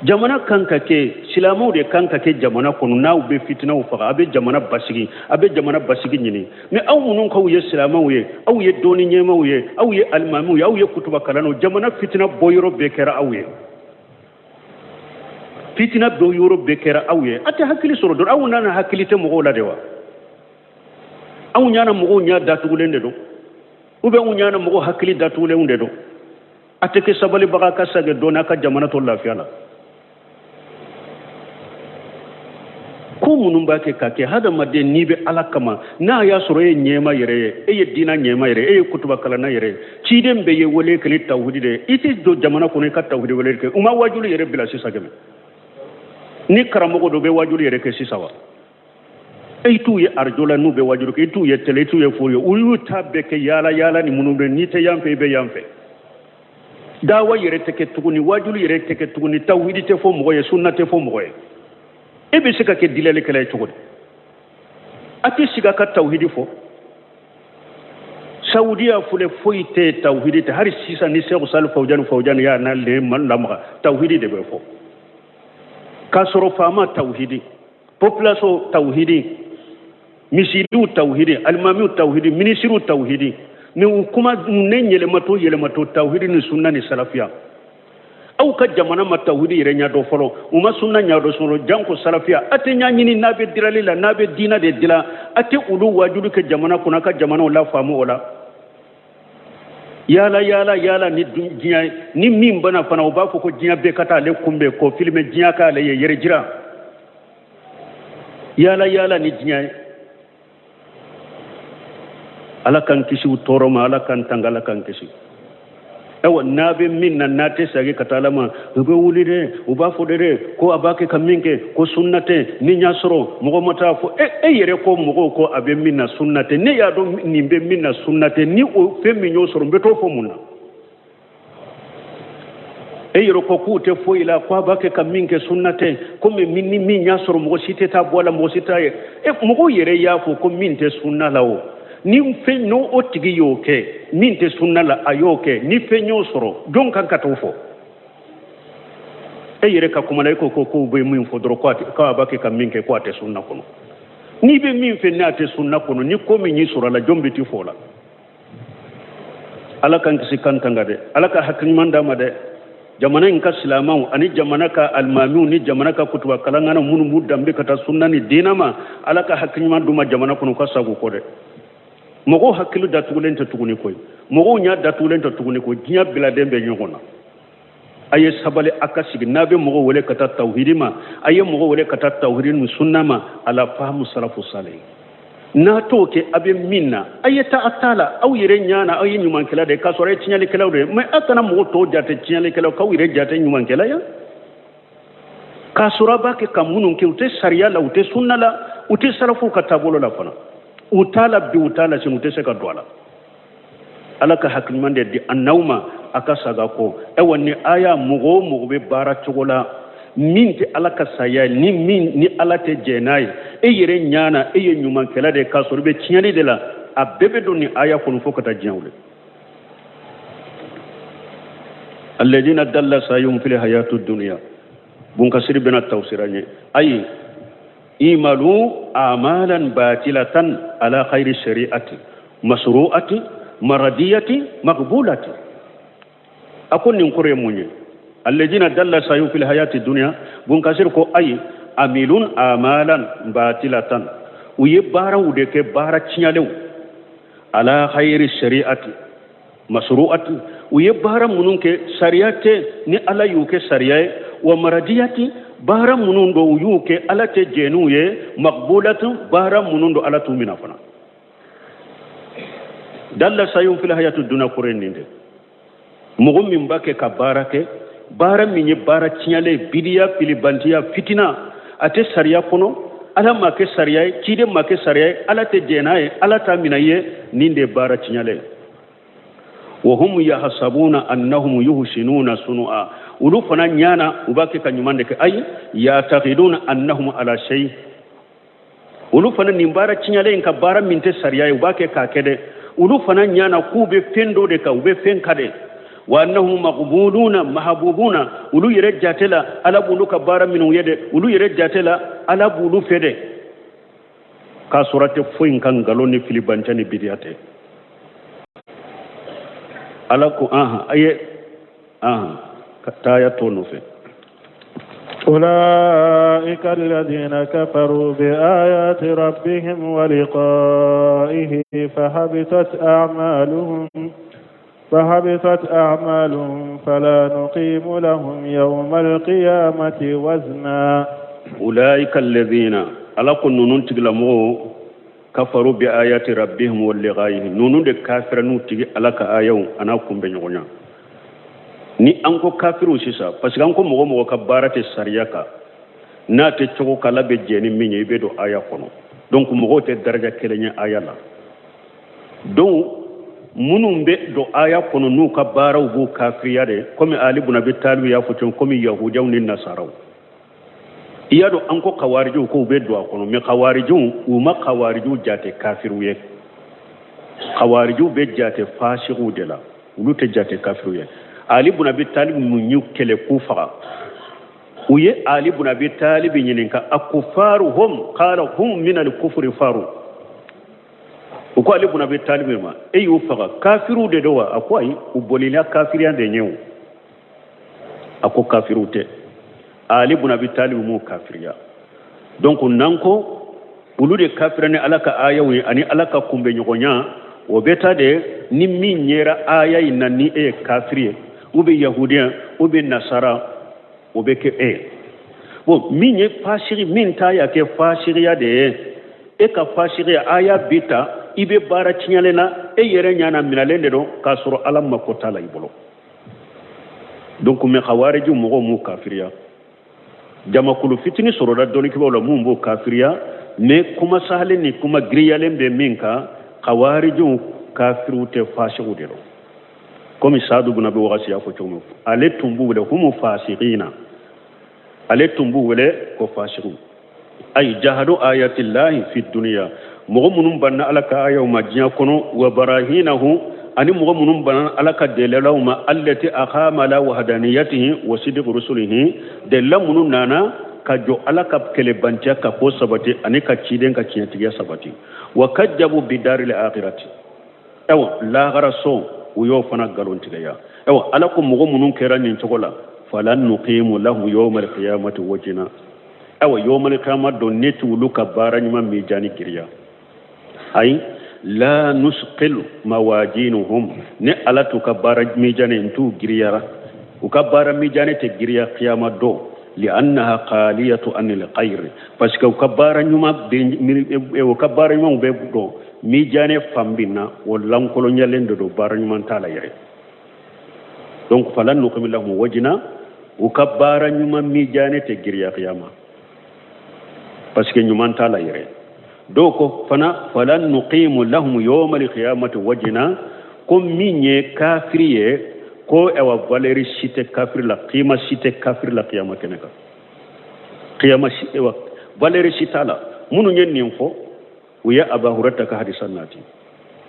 B: Jamana kan ka kɛ, silamɛw de kan ka kɛ jamana kɔnɔ. N'aw bɛ fitinaw faga, a bɛ jamana basigi, a bɛ jamana basigi ɲini. Mais aw minnu k'aw ye silamɛw ye, aw ye dɔnni ɲɛmaaw ye, aw ye alimamiw ye, aw ye kutuba kalannaw, jamana fitina bɔyɔrɔ bɛɛ kɛra aw ye, fitina bɔyɔrɔ bɛɛ kɛra aw ye. A tɛ hakili sɔrɔ dɔrɔn, aw nana hakili tɛ mɔgɔw la de wa? Aw ɲana mɔgɔw ɲɛ datugulen de don, ou bien aw ɲana mɔgɔw hakili datugulenw de don? A tɛ kɛ sabalibaga ka sagɛ dɔɔni, a ka jamana to lafiya la. Ko minnu b'a kɛ ka kɛ hadamaden, n'i bɛ Ala kama, n'a y'a sɔrɔ e ye ɲɛma yɛrɛ ye, e ye diina ɲɛma yɛrɛ ye, e ye kutuba kalanna yɛrɛ ye, ciden bɛɛ ye wele kɛ ni tawhidi de ye, i tɛ don jamana kɔnɔ i ka tawhidi wele kɛ. U ma wajuli yɛrɛ bila sisan kɛmɛ ni karamɔgɔ dɔ bɛ wajuli yɛrɛ kɛ sisan wa? E t'u ye arajo la n'u bɛ wajuli kɛ, i t'u ye télé, i t'u ye foyi ye. U y'u ta bɛɛ kɛ yaala yaala ni minnu bɛ, n'i tɛ yan fɛ, i bɛ yan fɛ. Dawa yɛrɛ tɛ kɛ tuguni, wajuli yɛrɛ tɛ kɛ tuguni, tawhidi tɛ fɔ mɔgɔ ye, sunna tɛ fɔ mɔgɔ ye. E bɛ se ka kɛ dilalikɛla ye cogo di? A tɛ sigi a ka tawhidi fɔ. Saudiya filɛ, foyi tɛ, tawhidi tɛ. Hali sisan ni Sɛku Sali Fawujani Fawujani y'a na lamaga, tawhidi de bɛ fɔ. K'a sɔrɔ faama tawhidi, population tawhidi, misiriw tawhidi, alimamiw tawhidi, minisiriw tawhidi, ni u kuma ne yɛlɛmato yɛlɛmato tawhidi ni sunna ni salafiya. Aw ka jamana ma tawhidi yɛrɛ ɲɛdɔn fɔlɔ, u ma sunna ɲɛdɔn fɔlɔ, janko salafiya. A tɛ ɲɛɲini n'a bɛ dilali la, n'a bɛ diina de dilan, a tɛ olu wajulu kɛ jamana kɔnɔ, a ka jamanaw lafaamu o la. Yaala yaala yaala ni diɲɛ ni min bana fana, u b'a fɔ ko diɲɛ bɛɛ ka taa ale kunbɛn, k'o filime diɲɛ k'ale ye yɛrɛ jira. Yaala yaala ni diɲɛ ye. Ala k'an kisi u tɔɔrɔ ma, Ala k'an tanga, Ala k'an kisi. Ayiwa, n'a bɛ min na, n'a tɛ segin ka taa Ala ma, u bɛ wuli dɛ, u b'a fɔ dɛ ko a b'a kɛ ka min kɛ ko sunna tɛ. Ni y'a sɔrɔ mɔgɔ ma taa fɔ e yɛrɛ ko mɔgɔw ko a bɛ min na sunna tɛ, ne y'a dɔn nin bɛ min na sunna tɛ, ni o fɛn min y'o sɔrɔ, n bɛ t'o fɔ mun na? E yɛrɛ ko k'u tɛ foyi la, ko a b'a kɛ ka min kɛ sunna tɛ, komi ni min y'a sɔrɔ mɔgɔ si tɛ taa bɔ a la, mɔgɔ si t'a ye. E mɔgɔw yɛrɛ y'a fɔ ko min tɛ sunna la o, ni fɛn n'o o tigi y'o kɛ, min tɛ sunna la a y'o kɛ, ni fɛn y'o sɔrɔ, jɔn kan ka t'o fɔ? E yɛrɛ ka kuma la, e ko ko k'u bɛ min fɔ dɔrɔn ko a b'a kɛ ka min kɛ ko a tɛ sunna kɔnɔ. N'i bɛ min fɛ n'a tɛ sunna kɔnɔ, ni ko min y'i sɔrɔ a la, jɔn bɛ t'i fɔ o la? Ala k'an kisi k'an tanga dɛ, Ala ka hakili ɲuman d'an ma dɛ. Jamana in ka silamɛw ani jamana ka alimamiw ni jamana ka kutuba kalankana minnu b'u danbe ka taa sunna ni diina ma, Ala ka hakili ɲuman d'u ma jamana kɔnɔ, u ka sago kɔ dɛ. Mɔgɔw hakili datugulen tɛ tuguni koyi, mɔgɔw ɲɛ datugulen tɛ tuguni koyi, diɲɛ biladen bɛ ɲɔgɔn na. A ye sabali, a ka sigi. N'a bɛ mɔgɔw wele ka taa tawhidi ma, a ye mɔgɔw wele ka taa tawhidi ni sunna ma, ala fahamu salafu salih. N'a t'o kɛ, a bɛ min na, a ye taa a ta la. Aw yɛrɛ ɲɛ na, aw ye ɲumankɛla de ye, k'a sɔrɔ a ye tiɲɛlikɛlaw de ye. Mais aw kana mɔgɔ tɔw jate tiɲɛlikɛlaw, k'aw yɛrɛ jate ɲumankɛla ye, k'a sɔrɔ a b'a kɛ ka minnu kɛ, u tɛ sariya la, u tɛ sunna la, u tɛ salafuw ka taabolo la fana. U t'a la bi, u t'a la sini, u tɛ se ka don a la. Ala ka hakili ɲuman de di an n'aw ma, a ka saga kɔ. Ayiwa, ni aya, mɔgɔ o mɔgɔ bɛ baara cogo la min tɛ Ala ka saya ye, ni min ni Ala tɛ jɛn n'a ye, e yɛrɛ ɲɛ na e ye ɲumankɛla de ye, k'a sɔrɔ i bɛ tiɲɛni de la, a bɛɛ bɛ don nin aya kɔnɔ fo ka taa diɲɛ wuli. Alladina dalla sayuhum fil hayatu dunya. Bunkasiri bɛna tawsira ɲɛ. Ayi, imalu amalan batilatan ala khayri shari'ati masru'ati maradiyati maqbulati. A ko nin kɔrɔ ye mun ye? Alladina dalla sayuhum fil hayati dunya. Bunkasiri ko ayi, amilun amalan batilatan, u ye baaraw de kɛ, baara tiɲɛlenw, ala khayri shari'ati masru'ati, u ye baara minnu kɛ sariya tɛ ni Ala y'u kɛ sariya ye, wa maradiyati, baara minnu don u y'u kɛ Ala tɛ jɛn n'u ye, maqbulatu, baara minnu don Ala t'u minɛ fana. Dalla sayuhum fil hayati dunya kɔrɔ ye nin de. Mɔgɔ min b'a kɛ ka baara kɛ, baara min ye baara tiɲɛlen, bidiya, filibantiya, fitina, a tɛ sariya kɔnɔ, Ala m'a kɛ sariya ye, ciden m'a kɛ sariya ye, Ala tɛ jɛn n'a ye, Ala t'a minɛ ye, nin de ye baara tiɲɛlen ye. Wa hum yahsabuna annahum yuhsinuna sunu'a, olu fana ɲana u b'a kɛ ka ɲuman de kɛ. Ayi, yataqiduna annahum ala shay, olu fana nin baara tiɲɛlen in ka baara min tɛ sariya ye, u b'a kɛ k'a kɛ dɛ, olu fana ɲana k'u bɛ fɛn dɔ de kan, u bɛ fɛn kan dɛ. Wa annahum maqbuluna mahbubuna, olu yɛrɛ jate la Ala b'olu ka baara minnu ye dɛ, olu yɛrɛ jate la Ala b'olu fɛ dɛ, k'a sɔrɔ a tɛ foyi kan, nkalon ni filibancɛ ni bidiya tɛ. Ala ko anhan, a ye anhan ka taa ya tɔ nɔfɛ.
A: أولئك الذين كفروا بآيات ربهم ولقائه فحبطت أعمالهم فلا نقيم لهم يوم القيامة وزنا.
B: أولئك الذين، ala ko ninnu tigilamɔgɔw, kafaru bi ayati rabbihim wa liqaihi, ninnu de kafira n'u tigi Ala ka ayaw an'a kunbɛ ɲɔgɔn na. Ni an ko kafiriw sisan, parce que an ko mɔgɔ mɔgɔ ka baara tɛ sariya kan, n'a tɛ cogo k'Ala bɛ jɛn ni min ye, i bɛ don aya kɔnɔ. Donc mɔgɔw tɛ daraja kelen ye aya la. Donc minnu bɛ don aya kɔnɔ n'u ka baaraw b'u kafiriya de, komi Ali bun Abi Talib y'a fɔ cogo, komi yahudiyaw ni nasaraw. I y'a dɔn an ko kawarijiw k'u bɛ don a kɔnɔ, mais kawarijiw, u ma kawarijiw jate kafiriw ye. Kawarijiw bɛ jate fasigiw de la, olu tɛ jate kafiriw ye. Ali bun Abi Talib mun y'u kɛlɛ k'u faga? U ye Ali bun Abi Talib ɲininka, akufaru hum? Qala hum min al-kufri faru. U ko Ali bun Abi Talib ma, e y'u faga, kafiriw de don wa? A ko ayi, u bolila kafiriya de ɲɛ o. A ko kafiriw tɛ. Ali bun Abi Talib m'u kafiriya. Donc n'an ko olu de kafira ni Ala ka ayaw ye ani Ala ka kunbɛɲɔgɔnya, o bɛ taa de ni min yera aya in na ni e ye kafiri ye, ou bien yahudiya, ou bien nasara, o bɛ kɛ e ye. Bon, min ye fasiri, min ta y'a kɛ fasiriya de ye, e ka fasiriya aya bi ta, i bɛ baara tiɲɛlen na, e yɛrɛ ɲana minɛlen de don, k'a sɔrɔ Ala mako t'a la i bolo. Donc mais khawariji mɔgɔw m'u kafiriya. Jamakulu fitini sɔrɔla dɔnnikɛbaaw la mun b'o kafiriya, mais kuma sahalen ni kuma giriyalen bɛ min kan, khawarijiw kafiriw tɛ, fasigiw de don. Komi Saadu bun Abi Waqas y'a fɔ cogo min, ale tun b'u wele humu fasiqina, ale tun b'u wele ko fasigiw. Ayi, jahadu ayatillahi fi dunya, mɔgɔ minnu banna Ala ka ayaw ma diɲɛ kɔnɔ, wa barahinahu, ani mɔgɔ minnu banna Ala ka dalilaw ma, allati aqama la wahdaniyatihi wa sidqi rusulihi, dalila minnu nana ka jɔ Ala ka kɛlɛbanciya ka ko sabati ani ka ciden ka tiɲɛtigiya sabati, wa kajjabu bidaril akhirati, ayiwa lahara so u y'o fana nkalontigiya. Ayiwa, Ala ko mɔgɔ minnu kɛra nin cogo la, falan nuqimu lahum yawmal qiyamati wajina, ayiwa yawmal qiyama don ne t'olu ka baara ɲuman mizani giriya. Ayi, La nusqilu mawajinuhum, ne Ala t'u ka baara mijane n t'u giriyara, u ka baara mijane tɛ giriya kiyama don, li'annaha qaliyatu anil khayr, parce que u ka baara ɲuman bɛ, u ka baara ɲumanw bɛ don mijane fan min na, o lankolonyalen de don, baara ɲuman t'a la yɛrɛ. Donc falan nuqimi lahum wajna, u ka baara ɲuman mijane tɛ giriya kiyama, parce que ɲuman t'a la yɛrɛ. Dɔw ko fana falan nuqimu lahum yawma alqiyamati wajna, ko min ye kafiri ye, ko awa valeur si tɛ kafiri la, kima si tɛ kafiri la kiyama kɛnɛ kan, kiyama si, awa valeur si t'a la. Minnu ye nin fɔ, u ye Aba Hurata ka hadisa nati,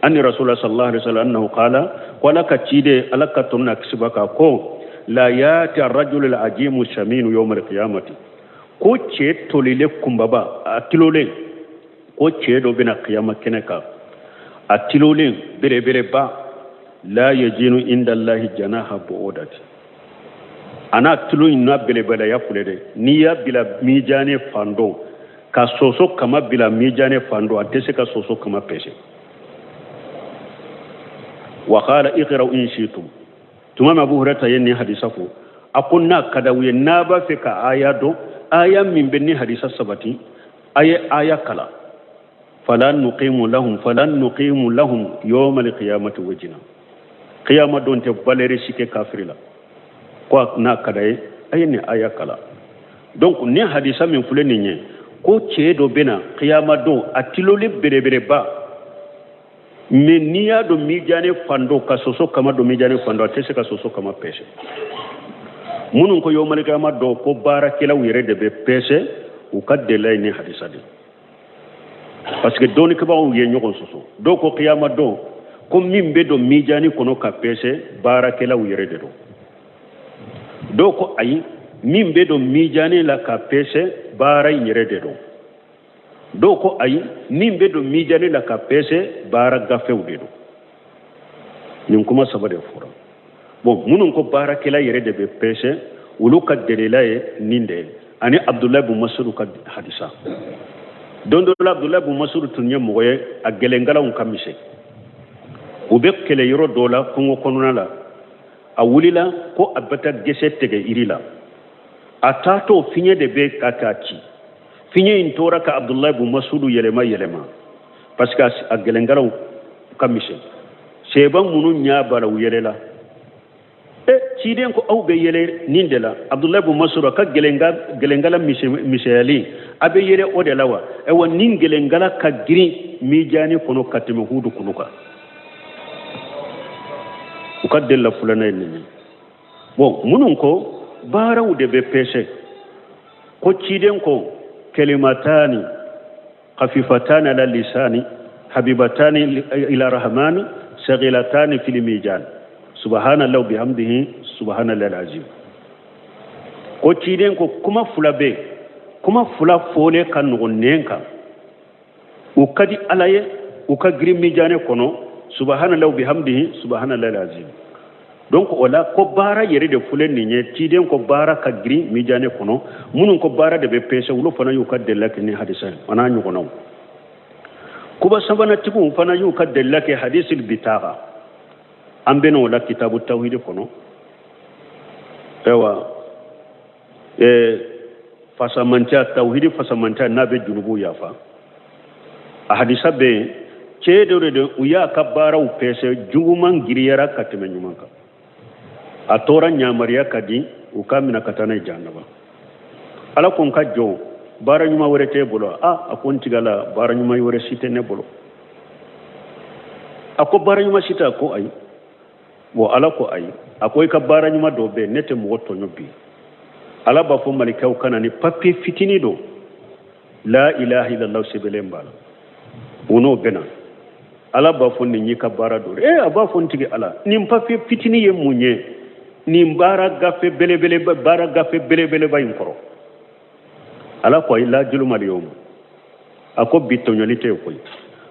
B: anni rasulullah sallallahu alaihi wasallam annahu qala, ko Ala ka ciden, Ala ka tɔnɔ n'a kisi b'a kan, ko la yati arrajulu alajimu shaminu yawma alqiyamati, ko cɛ tolilen kunbaba a tilolen, ko cɛ dɔ bɛna kiyama kɛnɛ kan, a tilolen belebeleba, la yajinu inda Allahi janaha bu'udati, a n'a tulo in n'a belebeleya filɛ dɛ, n'i y'a bila mijane fan dɔ, ka soso kama bila mijane fan dɔ, a tɛ se ka soso kama pɛsɛ. Wa qala iqra'u in shi'tum, tuma min Abu Hurairah ye nin hadisa fɔ, a ko n'a ka d'aw ye, n'a b'a fɛ ka aya dɔn, aya min bɛ nin hadisa sabati, a ye aya kalan, falan nuqimu lahum, falan nuqimu lahum yawma alqiyamati wajna, qiyama don tɛ valeur si kɛ kafiri la, ko n'a ka d'a ye, a ye nin aya kalan. Donc nin hadisa min filɛ nin ye, ko cɛ dɔ bɛ na qiyama don, a tiloli belebeleba, mais n'i y'a don mijane fan dɔ, ka soso kama don mijane fan dɔ, a tɛ se ka soso kama pɛsɛ. Minnu ko yawmal qiyama dɔn ko baarakɛlaw yɛrɛ de bɛ pɛsɛ, u ka delila ye nin hadisa de, parce que dɔnnikɛbagaw ye ɲɔgɔn sɔsɔ. Dɔw ko qiyama don ko min bɛ don mijani kɔnɔ ka pɛsɛ, baarakɛlaw yɛrɛ de don. Dɔw ko ayi, min bɛ don mijani la ka pɛsɛ, baara in yɛrɛ de don. Dɔw ko ayi, min bɛ don mijani la ka pɛsɛ, baara gafew de don. Nin kuma saba de fɔra. Bon, minnu ko baarakɛla yɛrɛ de bɛ pɛsɛ, olu ka delila ye nin de ye, ani Abdulayi bun Masudu ka hadisa. Don dɔ la, Abdulayi bun Masudu tun ye mɔgɔ ye, a gɛlɛnkalaw ka misɛn, u bɛ kɛlɛ yɔrɔ dɔ la kungo kɔnɔna la. A wulila ko a bɛ taa gɛsɛ tigɛ yiri la. A taatɔ, fiɲɛ de bɛ ka k'a ci. Fiɲɛ in tora ka Abdulayi bun Masudu yɛlɛma yɛlɛma, parce que a gɛlɛnkalaw ka misɛn. Sɛba minnu ɲɛ b'a la, u yɛlɛla. E ciden ko aw bɛ yɛlɛ nin de la, Abdulayi bun Masudu a ka gɛlɛnkala misɛnyalen, a bɛ yɛlɛ o de la wa? Ayiwa, nin gɛlɛnkala ka girin mijani kɔnɔ ka tɛmɛ Hudu kulu kan. U ka delila filanan ye nin ye. Bon, minnu ko baaraw de bɛ pɛsɛ, ko ciden ko kalimatani khafifatani ala lisani habibatani ila rahmani sagilatani fil mizan subhanallahi bihamdihi subhanallahi alazim. Ko ciden ko kuma fila bɛ, kuma fila fɔlen ka nɔgɔn nɛn kan, u ka di Ala ye, u ka girin mijane kɔnɔ, subhanallahi bihamdihi subhanallahi alazim. Donc o la, ko baara yɛrɛ de filɛ nin ye, ciden ko baara ka girin mijane kɔnɔ. Minnu ko baara de bɛ pɛsɛ, olu fana y'u ka delila kɛ ni hadisa ye, a n'a ɲɔgɔnnaw. Kuba sabanatigiw fana y'u ka delila kɛ hadisil bitaga, an bɛna o la kitabu tawhidi kɔnɔ. Ayiwa, fasamantiya, tawhidi fasamantiya n'a bɛ junubu yafa, a hadisa bɛ yen. Cɛ dɔ de don, u y'a ka baaraw pɛsɛ, juguman giriyara ka tɛmɛ ɲuman kan. A tora ɲamariya ka di u k'a minɛ ka taa n'a ye jahanama. Ala ko n ka jɔn, baara ɲuman wɛrɛ t'e bolo? A ko n tigala, baara ɲuman wɛrɛ si tɛ ne bolo. A ko baara ɲuman si tɛ? A ko ayi. Bon, Ala ko ayi, a ko i ka baara ɲuman dɔ bɛ yen, ne tɛ mɔgɔ tɔɲɔ bi. Ala b'a fɔ malikɛw ka na ni papiye fitinin dɔ, la ilaha illallah sɛbɛnlen b'a la, u n'o bɛna. Ala b'a fɔ nin y'i ka baara dɔ ye. A b'a fɔ n tigi Ala, nin papiye fitinin ye mun ye nin baara gafe belebeleba, baara gafe belebeleba in kɔrɔ? Ala ko ayi, la juluma al-yawma, a ko bi tɔɲɔli tɛ yen koyi.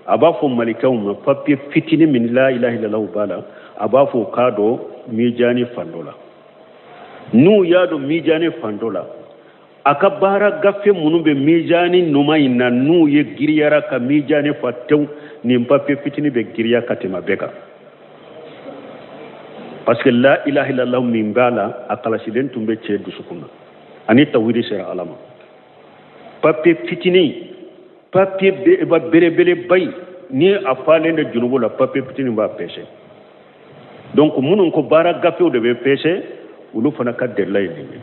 B: A b'a fɔ malikɛw ma papiye fitinin min la ilaha illallah b'a la, a b'a fɔ u k'a don mijani fan dɔ la. N'u y'a don mijani fan dɔ la, A ka baara gafe minnu bɛ mizani numan in na, n'u ye giriyara ka mizani fa tewu, nin papiye fitinin bɛ giriya ka tɛmɛ bɛɛ kan, parce que la ilaha illallah min b'a la, a kalasilen tun bɛ cɛ dusukun na, ani tawhidi sera Ala ma. Papiye fitinin, papiye belebeleba in, ni a falen de junubu la, papiye fitinin b'a pɛsɛ. Donc minnu ko baara gafew de bɛ pɛsɛ, olu fana ka delila ye nin ye.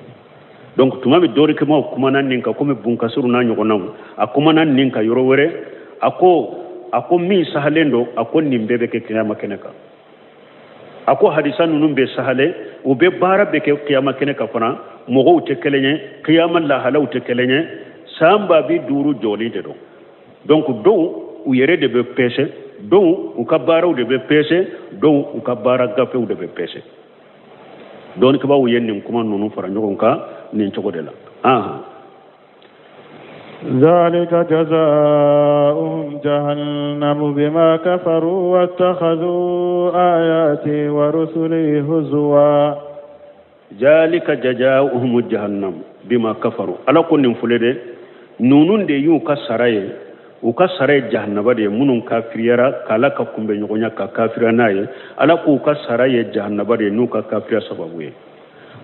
B: Donc tuma min dɔnnikɛbaaw kumana nin kan, komi Bunkasiru n'a ɲɔgɔnnaw, a kumana nin kan yɔrɔ wɛrɛ, a ko min sahalen don, a ko nin bɛɛ bɛ kɛ kiyama kɛnɛ kan. A ko hadisa ninnu bɛ sahalen, u bɛ baara bɛ kɛ kiyama kɛnɛ kan fana. Mɔgɔw tɛ kelen ye, kiyama lahalaw tɛ kelen ye, san 5000 jɔli de don. Donc dɔw u yɛrɛ de bɛ pɛsɛ, dɔw u ka baaraw de bɛ pɛsɛ, dɔw u ka baara gafew de bɛ pɛsɛ. Dɔnnikɛbaaw ye nin kuma ninnu fara ɲɔgɔn kan nin cogo de la. Ahan.
A: ذلك جزاؤهم جهنم بما كفروا واتخذوا آياتي ورسلي هزوا.
B: ذلك جزاؤهم جهنم بما كفروا. Ala ko nin fule de, ninnu de y'u ka sara ye, u ka sara ye jahanaba de ye. Minnu kafiriyara k'Ala ka kunbɛnɲɔgɔnya ka kafiriya n'a ye, Ala k'u ka sara ye jahanaba de ye n'u ka kafiriya sababu ye.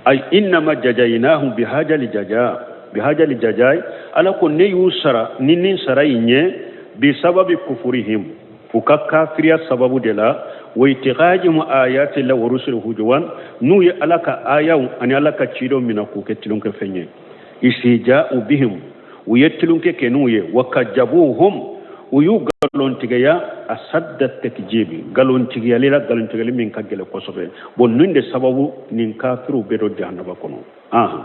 B: Ay innama jajainahum bihajali jaja bihajali jajai. Ala ko ne y'u sara ni nin sara in ye bi sababi kufurihim, u ka kafiriya sababu de la, wa itikhajihim ayati la wa rusuli hujuwan, n'u ye Ala ka ayaw ani Ala ka cidenw minɛ k'u kɛ tulonkɛfɛn ye. Istihza'u bihim, u ye tulonkɛ kɛ n'u ye, wa kajabuhum, u y'u nkalontigiya, asadda takjibi, nkalontigiyali la, nkalontigɛli min ka gɛlɛn kosɛbɛ. Bon, nin de sababu nin kafiriw bɛ don jahanaba kɔnɔ. Ahan.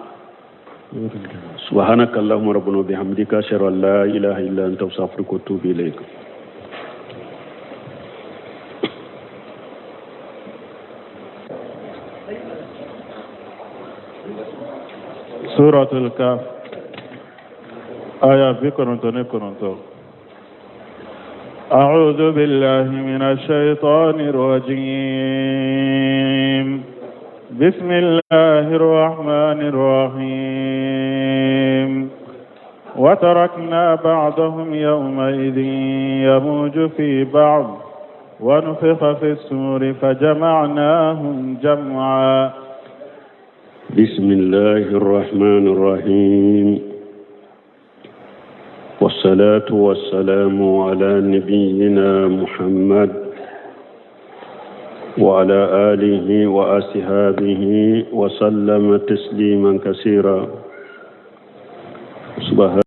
B: Subhanaka allahumma rabbana wa bihamdika, ashhadu an la ilaha illa anta, astaghfiruka wa atubu ilayk.
A: Suratul Kahf, aya 99. أعوذ بالله من الشيطان الرجيم. بسم الله الرحمن الرحيم. وتركنا بعضهم يومئذ يموج في بعض ونفخ في الصور فجمعناهم جمعا.
B: بسم الله الرحمن الرحيم، والصلاة والسلام على نبينا محمد وعلى آله وأصحابه وسلم تسليما كثيرا. سبحان